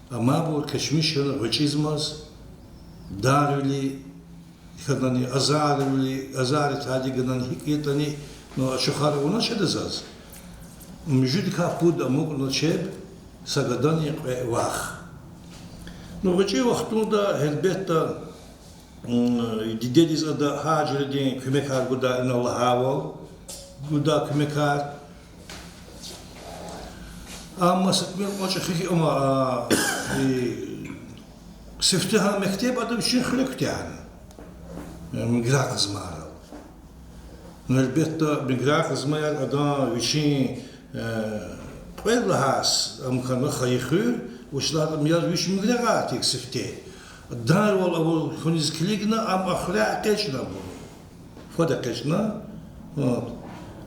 Амайбур кечмиш хьана гъвечӀизмаз, дарвили хьанани, азарвили, азаррин тади ганани, гьикӀ ятӀани, ну, ачухар авунач ада заз. Муьжуьдикай пуд амукьна чеб, са гадани кьве вах. Ну, гъвечӀи вахтунда, гьелбетда, дидедиз ада гьар жуьредин куьмекар гудай инал лагьайвал, Гудай куьмекар. Амма са тӀимил кьван чӀехи хьи, амма, а, и, сифте гьа мектеб ада вичин хуьре куьтягьна. Э, миграгъзмайрал. Ну, гьелбетда, миграгъзмаяр адан вичин, э, кьвед лагьай ам хьана, хайи хуьр, вучиз лагьайтӀа ам яз вич миграгъар тир сифте. Данрвал абур хьуниз килигна, ам а хуьряй экъечӀна абур. Фад экъечӀна. Вот.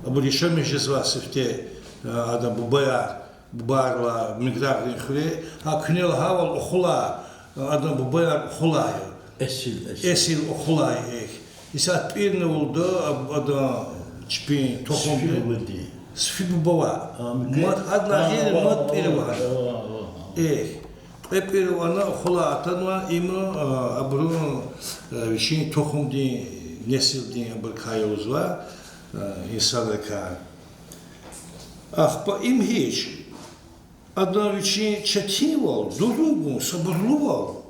Абур яшамиш жезвай сифте, э, адан бубаяр, бубайрилай миграгърин хуьре. Гьа куьне лагьайвал, Ухулай, э, адан бубаяр Ухулай я. Эсил, эсил. Эсил Ухулай, эхь. Исятда пӀирнавалда, а, адан чпин тухумдин. Сифи буба ава. Мад гьадалай гъейри мад пӀир ава. Эхь. Кьве пӀир ава, ана Ухулай атанва, им, а, абурун, а, вичин тухумдин, несилдин абурукай я лугьузва, а, инсанрикай. Ахпа им гьич, адан вичин четинвал, дурун гун, сабурлувал,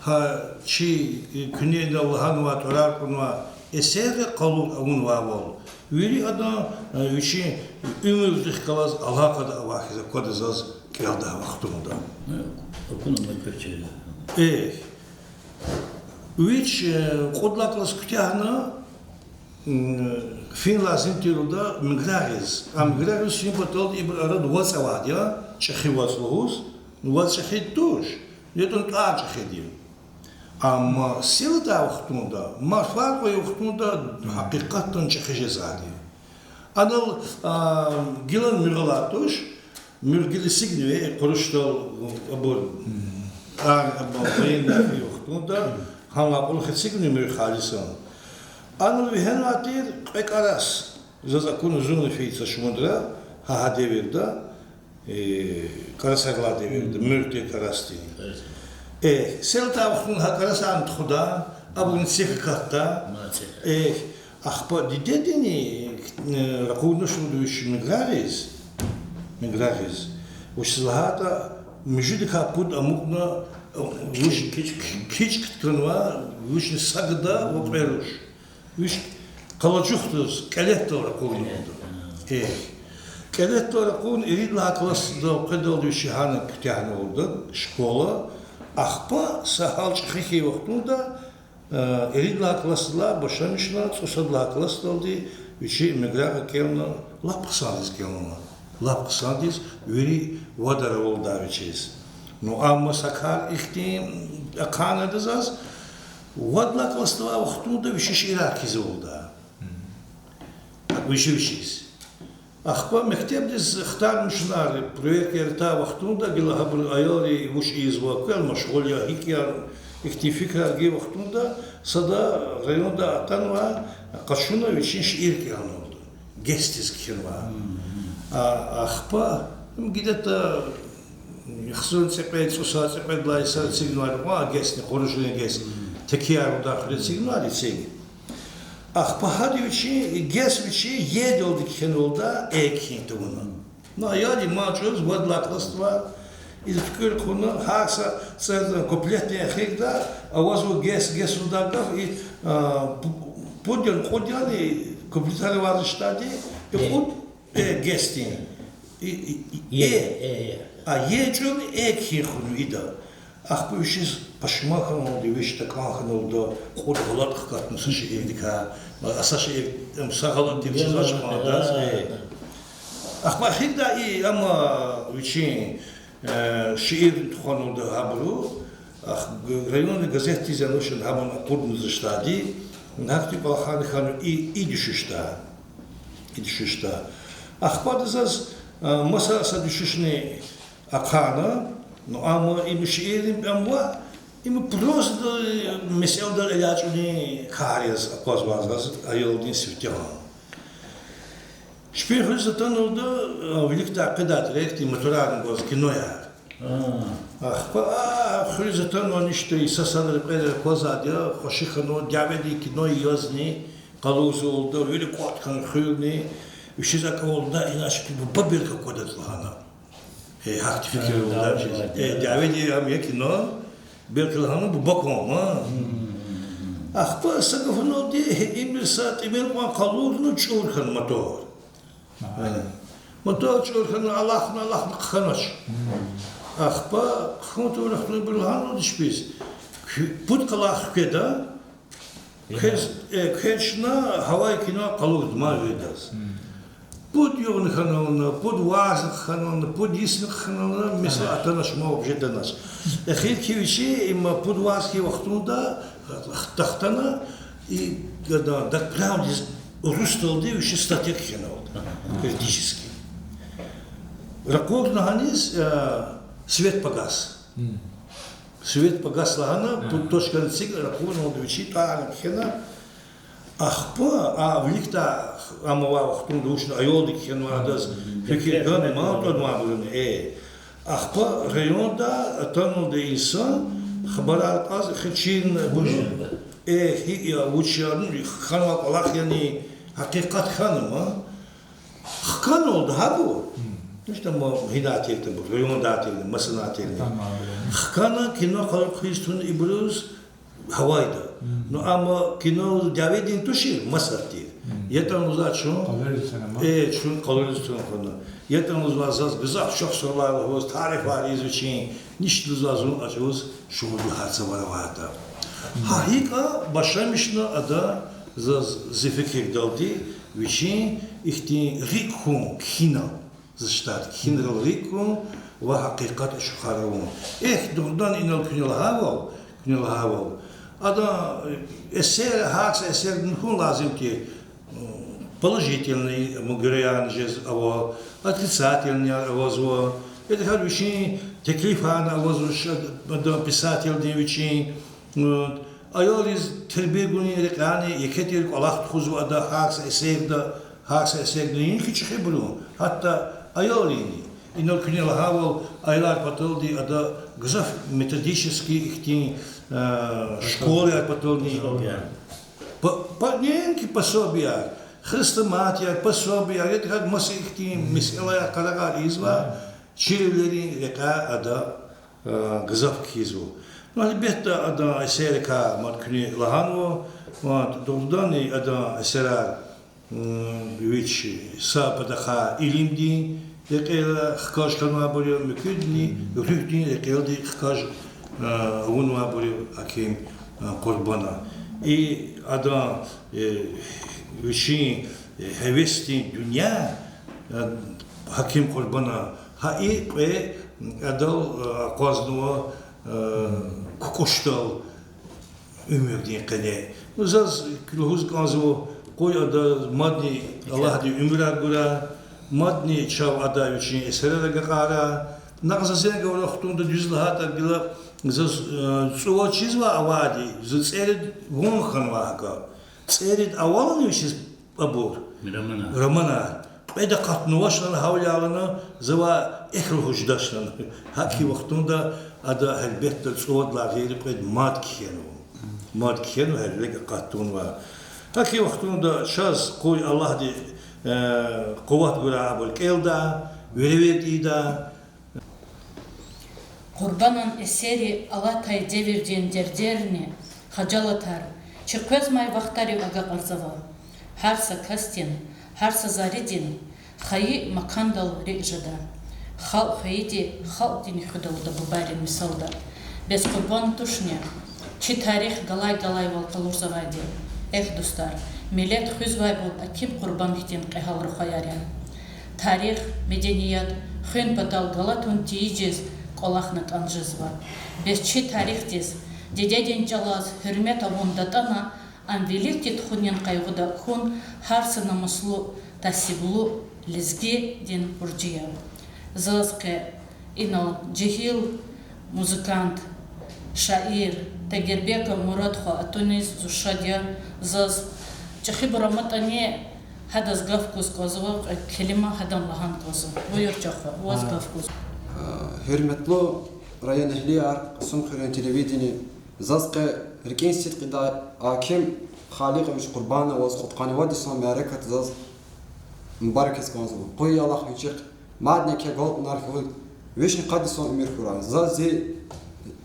гьа чи куьне ина лагьанвай, тӀварар кьунвай эсерра къалур авунвайвал, вири адан, э, вичин уьмуьрдихъ галаз алакъада авай хьиз аквада заз кӀелдай вахтунда. Эхь. Вич, э, кьуд лагьай класс куьтягьна, фин лазим тирвал миграгъиз. А миграгъиз фин паталди ибур арада вацӀ авайди я, чӀехи вацӀ лугьуз, вацӀ чӀехиди туш, ятӀани тӀвар чӀехиди я. Амма силадай вахтунда, марфар кьве вахтунда гьакъикъатдани чӀехи жезвайди я. Анал, а, гилани муьгъ алай туш, муьгъ гила эцигнава, къурушдал абур, а, абур военный хьайи вахтунда, гьанлай кьулухъ эцигнава муьгъ халисан. Анал вегьенвай тир кьве кӀарас, заз акуна зунни фейи са шумудра, гьа гьа девирда, э, кӀарасар алай девирда, муьгъ тир кӀарасди. Эхь, силадай вахтунда гьа кӀарасарни тухуда, абурни цик акатда. Эхь, ахпа дидедини, э, ракъурнавач лугьуда вич миграгъиз, миграгъиз. Вучиз лагьайтӀа муьжуьдикай пуд амукьна, э, вуч кичӀ-, кичӀ кутунва, вучни са гада ва кьве руш. Вич къалажухдиз кӀелетдал ракъурнавалда. Эхь. КӀелетдал ракъурна, ирид лагьай классдал къведалди вичи гьана куьтягьнавалда школа, ахпа са гьал чӀехи хьайи вахтунда, э, ирид лагьай классдилай башламишна цӀусад лагьай классдалди вичи миграгъ кӀелна, лап хъсандиз кӀелна. Лап хъсандиз, вири вадар авалда вичиз. Ну, амма са кар ихьтин ахъайнавайди заз, вад лагьай классда авай вахтунда вичи шиирар кхьизвалда. Вичи вичиз. Ахпа мектебдиз хтанмишна, проект яратай вахтунда, гила гьабуру аялри вуч ийизва, квел машгъул я, гьикӀ я, ихьтин фикирар гайи вахтунда, сада райондай атанвай, къачуна вичин шиир кӀелнавалда. ГЭСдиз кхьенвай. А, ахпа, им где-то яхцӀурни цӀикьвед, цӀусад, цӀикьвед лагьай йисара эцигнавайди кьван ГЭСни, Къурушрин ГЭС, текияр лугьудай хуьре эцигнавайди эциг. Ахпа гьади вичи, ГЭС вичи Е-далди кхьенвалда, Э кхьин тавуна. Ну, аялри мад чӀавуз вад лагьай классда авай, из фикир хъувуна, гьар са цӀердин куплетдин эхирда авазва ГЭС, ГЭС лугьудай гаф, и, а, пу-, пуд яни кьуд яни куплетар аваз иштади, и кьуд, э, ГЭСдин. И, и, и, Е, э. Э, Е. А Е чӀугуна Э кхьин хъувуна ида. Ахпа вичиз пашман хьаналда, вич такӀан хьаналда, кьуд гъалатӀ хкатна са шиирдикай. Ма, а са шиир, ам, са гъалатӀ тир чизвач кьван адаз, э. Ахпа эхирда и, амма вичин, э, шиирни тухваналда гьабуру, ахпа райондин газетдиз янавачна гьабурни акъудна за иштади, гьахьтин кӀвалахарни хьана и, и дуьшуьшда. И дуьшуьшда. Ахпа ада заз, э, маса са дуьшуьшни ахъайна, ну, амма им шиирни ам ва, им просто месэладал элячӀунин кар яз аквазва заз аялдин сифтегьан. Чпин хуьруьз атаналда, а, виликдай къведай тир ихьтин моторарни гваз кинояр. Ахпа, а, хуьруьз атанвани иштирни са-садра кьведра аквазвайди я, хвеши хьанва, дяведин кино язни къалурзавалда, вири кӀватӀ хьана хуьрни, вичиз акӀвалда, иначе пи буба белки аквадатӀа лагьана. Э, гьахьтин фикирвалда вичиз. Э, дяведи ам я кино, белки лагьана буба кван ман. Ахпа са гафуналди, гьи, им са тӀимил кьван къалурна чӀур хьана мотор. Мотор чӀур хьана, алахъна, алахъна хъхьанач. Ахпа хъхьун тавуна хтун бир лагьаналди чпиз: пуд къалах хкведа, квез, э, квез чна гьавай кино къалурда ман виридаз. Пуд югъни хьанална, пуд варзни хьанална, пуд йисни хьанална, месела атанач, ма вообще атанач. Эхир хьи вичи, им пуд варз хьайи вахтунда, тахтана, и, гада, дак прямдиз урусдалди вичи статья кхьенвалда. Критически. Ракъурна гьаниз, свет погас. Свет погас лагьана, пуд точкани цик ракъурнавалда вичи тӀвар кхьена. Ахпа, а, виликдай, ам авай вахтунда вучна аялди кхьенвай, адаз фикир гана, ман тӀванвайбуруни, э. Ахпа районда атанвалда инсан, хабарар кьаз, хичирна буруз, э, гьи я, вуч я, ну, хьанвай кӀвалах яни, гьакъикъат хьана ман. Хканвалда гьабур, ну, что, ма, гьинай тиртӀа бур, райондай тирни, масанай тирни. Хкана, кино къалуриз туна ибуруз гьавайда. Ну, амма кино дяведин тушир, масад тир. ЯтӀани лугьузва чун, э, чун къалуриз туна хьана. ЯтӀани лугьузва заз гзаф чухсагъулай лугьуз, тарифар ийиз вичин, ништа лугьузва зун ачуз шумуд лагьай цавара авайда. Гьа гьикӀа башламишна ада заз зи фикирдалди вичин ихьтин рикӀ хьун кхьинал, за штат кхьинрал рикӀ хьун ва гьакъикъат ачухар авун. Эхь, дугъриданни инал куьне лагьайвал, куьне лагьайвал, ада, э, эсер, гьар са эсердин хьун лазим тир, положительный, м, герояр жез ава, отрицательныйяр авазва. Эдакай вичин теклифарни авазва ш-, ада писателдин вичин. Аялриз тербия гунин рекьяйни еке тир кӀвалах тухузва ада гьар са эсерда, гьар са эсердин хьи чӀехибурун, гьатта аялрини. Инал куьне лагьайвал, аялар паталди ада гзаф методический ихьтин, э, школаяр патални, по-, по-, неинки пособияр, хрестоматияр, пособияр, эдакай маса ихьтин месэлаяр, къарагъар ийизва, чирвилерин рекьяй ада, э, гзаф кхьизва. Ну, гьелбетда, адан эсеррикай мад куьне лагьанва, мад дугъриданни адан эсерар, м, вич са патахъай илимдин рекьера хкаж хьанвайбур я, муькуьдни руьгьдин рекьелди хкаж, э, авунвайбур я Гьаким, э, Къурбана. И адан, э, вичин, э, гьевесдин дуьнья, э, Гьаким Къурбана, гьа и кьве адал, э, акъвазнава, э, кукӀушдал уьмуьрдин къене. Ну, заз лугьуз кӀанзава, къуй адаз мадни Аллагьди уьмуьрар гурай, мадни чав адай вичин эсерар агакьарай. Накь за зенг авур вахтунда, дуьз лагьайтӀа, гила заз, э, цӀувад чизвай авайди, зи цӀерид ван хьанвай гьакӀа. ЦӀерид авалани вичиз абур, романар, кьвед акъатнавач лагьана, гьавиляй лагьана, завай эхь лугьуз жедач лагьана. ГьакӀ хьайи вахтунда ада, гьелбетда, цӀувадалай гъейри кьвед мад кхьенва. Мад кхьенва, гьелелиг акъат тавунвай. ГьакӀ хьайи вахтунда чаз къуй Аллагьди, э, къуват гурай абур кӀелдай, веревирд ийидай. Къурбанан эсерри алатай девирдин дердерни хажалатар чи къвезмай вахтарив агакьарзава. Гьар са касдин, гьар са заридин хайи макандал рикӀ жеда. Халкь хайиди халкьдин хуьда лугьуда бубайрин мисалда. Бес Къурбан тушни чи тарих галай-галайвал къалурзавайди. Эхь, дустар, миллет хуьзвайбур Гьаким Къурбан хьтин кьегьал рухваяр я. Тарих, меденият хуьн патал галатун тийижиз кӀвалахна кӀан жезва. Бес чи тарихдиз, дидедин чӀалаз гьуьрмет авун датӀана, ам виликди тухунин къайгъуда хьун гьар са намуслу, тасиблу лезгидин буржи я. Заз къе инал жегьил музыкант, шаир Тагирбеков Мурад хва атуниз зун шад я. Заз чӀехибур аматӀани, гьадаз гаф гуз кӀанзава, кьве келима гьадан лагьана кӀанзава. Буюр, чахъ, ваз гаф гуз. Гьуьрметлу районэгьлияр, Кьасумхуьруьн телевидение, заз къе рикӀин сидкьидай Гьаким Халикьович Къурбановаз кьудкъанни вад йисан мярекат заз мубаракиз кӀанзава. Къуй Аллагь вичихъ мадни еке галкӀунар хьуй, вишни къад йисан уьмуьр хьурай. Заз зи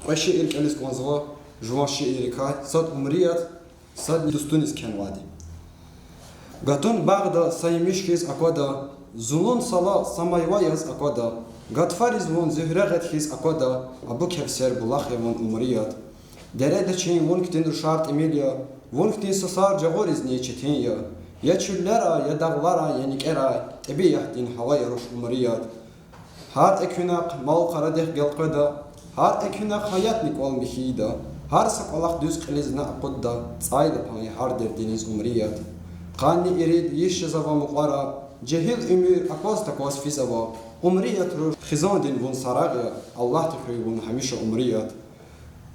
кьве шиир кӀелиз кӀанзава, жуван шииррикай, сад Умрият, Сад дустуниз кхьенвайди. Гатун багъда са емиш хьиз аквада, зулун сала са майва яз аквада, гатфариз вун зуьгьре гъед хьиз аквада, Абу Кевсер булах я вун, Умрият. Дереда чин вун хьтин рушар тӀимил я, вун хьтин сусар жагъуризни четин я. Я чуьллерай, я дагъларай, я никӀерай, тӀебиатдин гьава я руш, Умрият. Гьар экуьнахъ мал-къарадихъ гелкъведа, гьар экуьнахъ гьаятни кӀвал михьийда, гьар са кӀвалах дуьз кьилиз акъудда, цӀайлапан я гьар дердиниз, Умрият. Къанни ирид йис жезава мукьвара, жегьил уьмуьр акваз-такваз физава, Умрият, руш хизандин вун сарагъ я, Аллагьди хуьй вун гьамиша, Умрият.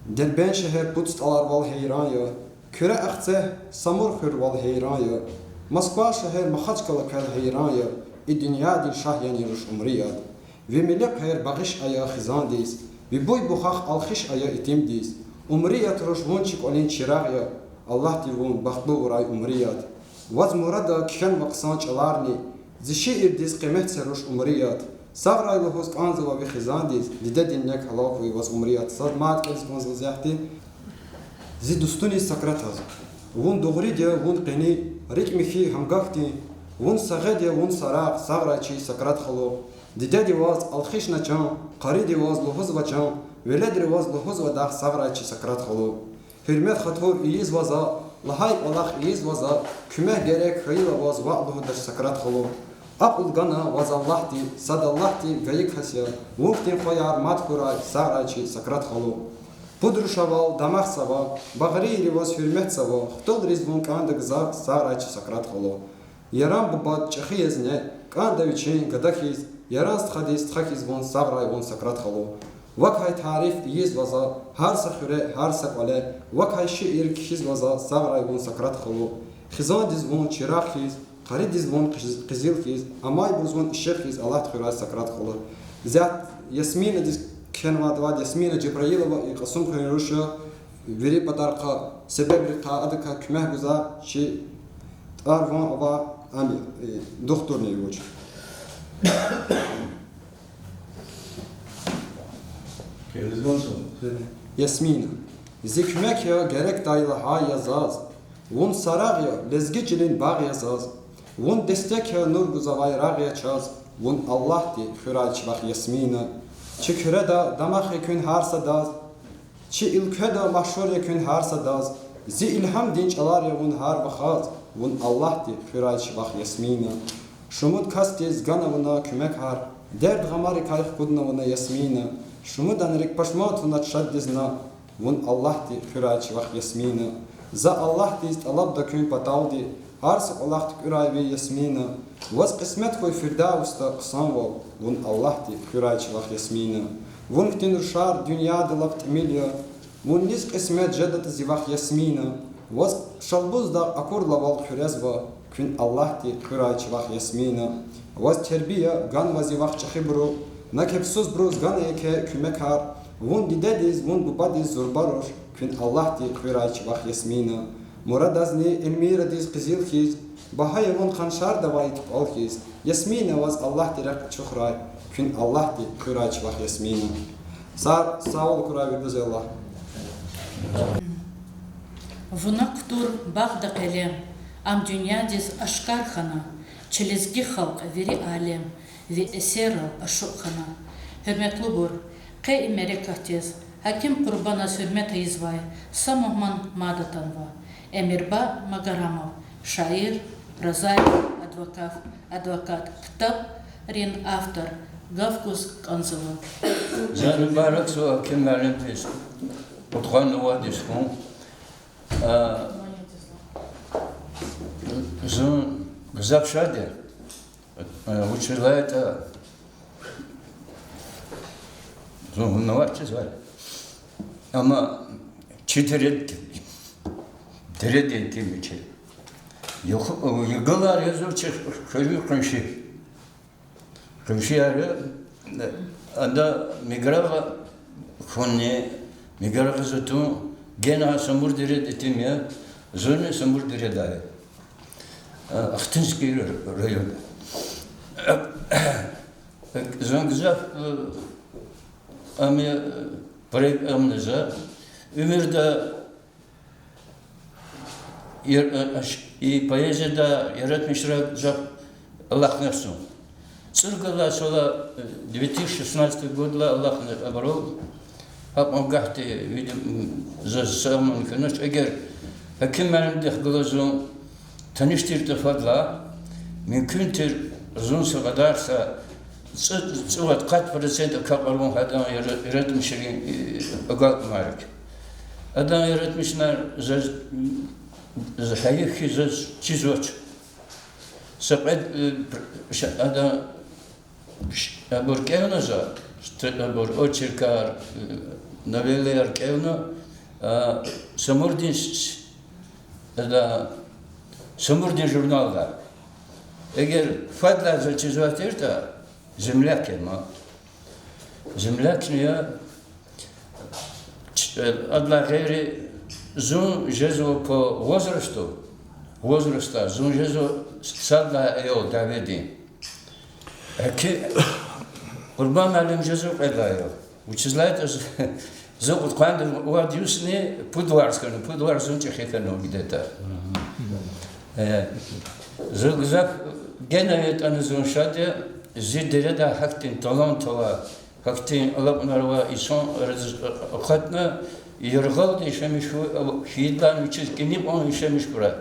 Дербент шегьер пуд СтӀаларвал гьейран я, Куьре Ахцегь Самур хуьрвал гьейран я, Москва шегьер Махачкъала квел гьейран я, и дуьньядин шагь яни руш, Умрият. Ви мили хъвер багъиш ая хизандиз, ви буй-бухах алхиш ая итимдиз, Умрият, руш вун чи кӀвалин чирагъ я, Аллагьди вун бахтлу авурай, Умрият. Ваз мурада кхьенва хъсан чӀаларни, зи шиирдиз къимет це руш, Умрият. Сагърай лугьуз кӀанзава ви хизандиз, дидедин нек гьалал хьуй ваз, Умрият. Сад мад кӀелиз кӀанзава зегьди. Зи дустуниз Сократаз. Вун дугъриди я, вун къени, рикӀ михьи гьамга хьтин, вун са гъед я, вун са рагъ, сагърай чи Сократ халу. Дидеди ваз алхишна чан, къариди ваз лугьузва чан, веледри ваз лугьузва дагъ, сагърай чи Сократ халу. Гьуьрмет-хатур ийизва за, лагьай кӀвалах ийизва за, куьмек герек хьайила ваз ваъ лугьудач, Сократ халу. Акьул гана ваз Аллагьди, сад Аллагьди гайи кас я, вун хьтин хваяр мад хьурай, сагърай чи Сократ халу. Пуд рушавал дамахзава, багърийри ваз гьуьрметзава, хтулриз вун кӀанда гзаф, сагърай чи Сократ халу. Яран бубад чӀехи яз ни, кӀанда вичин гада хьиз, яран стхадиз стха хьиз вун, сагърай вун, Сократ халу. Вакай тариф ийизва за гьар са хуьре, гьар са кӀвале, вакай шиир кхьизва за, сагърай вун, Сократ халу. Хизандиз вун чирагъ хьиз, къаридиз вун къиз-, къизил хьиз, амайбуруз вун ишигъ хьиз, Аллагьди хуьрай, Сократ халу. Зят Ясминадиз кхьенвайди ава, Ясмина Жабраилова, и Кьасумхуьруьн руш я, вири патарихъай, себебрикай, адакай куьмек гузвай чи тӀвар-ван авай, ам, э, духтурни я вуч. Ясмина. Зи куьмек я, герекдай лагьай я заз. Вун сарагъ я, лезги чилин багъ я заз. Вун дестек я, нур гузвай рагъ я чаз. Вун Аллагьди хуьрай чи вах, Ясмина. Чи Куьреда дамах я куьн гьар садаз. Чи уьлкведа машгьур я куьн гьар садаз. Зи илгьамдин чӀалар я вун гьар вахаз. Вун Аллагьди хуьрай чи вах, Ясмина. Шумуд касдиз гана вуна куьмекар, дерт-гъамарикай хкудна вуна, Ясмина. Шумудан рикӀ пашман туна шаддиз на, вун Аллагьди хуьрай чи вах, Ясмина. За Аллагьдиз тӀалабда куьн паталди, гьар са кӀвалах туькӀуьрай ви, Ясмина. Ваз кьисмет хьуй Фирдавсда хъсанвал, вун Аллагьди хуьрай чи вах, Ясмина. Вун хьтин рушар дуьньяда лап тӀимил я, вун низ кьисмет жедатӀа зи вах, Ясмина. Ваз Шалбуздагъ акур лавал хуьрезва, куьн Аллагьди хуьрай чи вах, Ясмина. Ваз тербия ганва зи вах чӀехибуру, на кепсузбуруз гана еке куьмекар. Вун дидедиз, вун бубадиз зурба руш, куьн Аллагьди хуьрай чи вах, Ясмина. Мурадазни Эльмирадиз къизил хьиз, багьа я вун Къаншардавай тупӀал хьиз. Ясмина, ваз Аллагьди рехъ ачухрай, куьн Аллагьди хуьрай чи вах, Ясмина. Са-, сагъвал хьурай виридаз, Аллагь. Вуна кутур багъда къелем, ам дуьньядиз ашкар хьана, чи лезги халкь, вири алем ви эсеррал ашукь хьана. Гьуьрметлубур, къе и мярекатдиз Гьаким Къурбаназ гьуьрмет ийизвай са мугьман мад атанва. Эмирба Магарамов, шаир, прозаик, адвокат, адвокат, ктабрин автор, гаф гуз кӀанзава. Заз мубаракзава Гьаким муаллимдиз, кьудкъанни вад йис хьун. А, зун гзаф шад я. Э, вучиз лагьайтӀа, зун вуна вахчизвай. Амма чи дере, дереди итим чи. Югъ-, югъалар я зун чи хуьруьн къунши. Къуншияр я, э, ада Миграгъа хьунни, Миграгъиз атун, гена Самур дереди итим я, зунни Самур дередай я. Э, Ахтынский район. Зун гзаф, э, ам я, э, проект амни за. Уьмуьрда И, э, ш-, и поэзияда яратмишрай гзаф алахъна зун. ЦӀуругуд лагьай йисалай, э, две тысячи шестнадцатый годдилай алахъна абурал. Гьакьван гагьди видим, м, заз са аман хьанач, эгер Гьаким муаллимдихъ галаз зун таниш тиртӀа фадлай, мумкин тир зун са кьадар са цӀу-, цӀувад-къад процент акакьарун гьадан яра-, яратмишрин, э, агалкьунарик. Адан яратмишунар заз, м, за гьайиф хьи заз чизвач. Са кьвед, э, пр-, ш-, адан ш-, абур кӀевна за, ст-, абур очеркар, э, новеллаяр кӀевна, а, Самурдин с-, с-, ада, Самурдин журналда. Эгер фадлай за чизвай тиртӀа, Земляк я ман. Землякни я, ч-, э, адалай гъейри зун жезва по возрасту, возраста зун жезва сад лагьай аял дяведин. Гьаким Къурбан муаллим жезва кьвед лагьай аял. Вучиз лагьайтӀа з-, зун кьудкъанди вад йисни пуд варз хьана, пуд варз зун чӀехи хьана где-то. Э, зун гзаф гена ятӀани зун шад я, зи дереда гьахьтин талант авай, гьахьтин алакьунар авай инсан арадиз акъатна, яргъалди яшамиш хьуй, хьайидалайни вичиз кӀаник кьван яшамиш хьурай.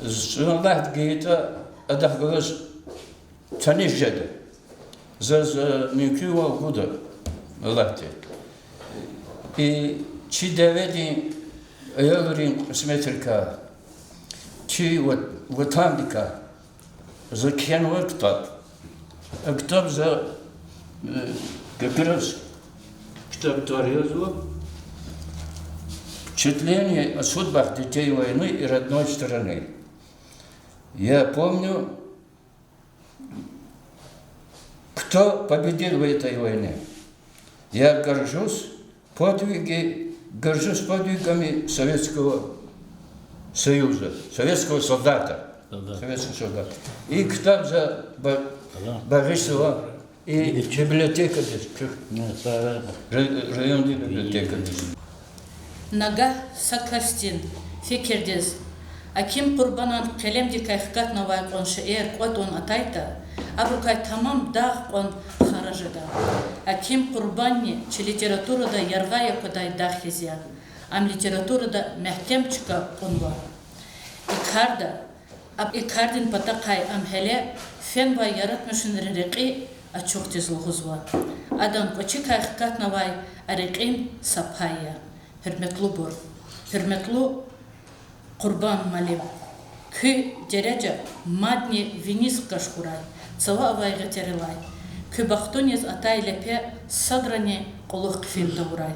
Зун Аллагьди гайитӀа, адахъ галаз таниш жеда. Заз, э, мумкинвал гуда Аллагьди. И чи дяведин аялрин кьисметрикай, чи ват-, ватандикай за кхьенвай ктаб. А ктаб за, э, как раз ктаб тӀвар язва Впечатления о судьбах детей войны и родной страны. Я помню, кто победил в этой войне. Я горжусь подвиги, горжусь подвигами Советского Союза, советского солдата. Солдат. Советского солдата. И ктаб за ба-, багъишзава и библиотекадиз, куь ра-, райондин библиотекадиз. Нагагь са касдин фикирдиз Гьаким Къурбанан къелемдикай хкатнавай кьван шиир кӀватӀун атайтӀа, абурукай тамам дагъ кьван хара жеда. Гьаким Къурбанни чи литературада яргъай аквадай дагъ хьиз я. Ам литературада мягькем чка кьунва. И карда, а-, и кардин патахъай ам гьеле фенвай яратмишунрин рекьи ачухдиз лугьузва. Адан кӀвачикай хкатнавай а рекьин са пай я. Гьуьрметлубур, гьуьрметлу Къурбан муаллим, куь дережа мадни виниз хкаж хьурай, цава авай гъетерилай. Куь бахтуниз атай лепе садрани кьулухъ хъфин тавурай.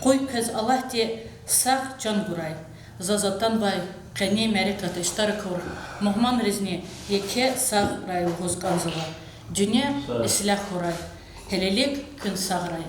Къуй квез Аллагьди сагъ чан гурай. Заз атанвай къенин мярекатда иштираквал мугьманризни еке сагърай лугьуз кӀанзава. Дуьнья ислягь хьурай. Гьелелиг куьн сагърай.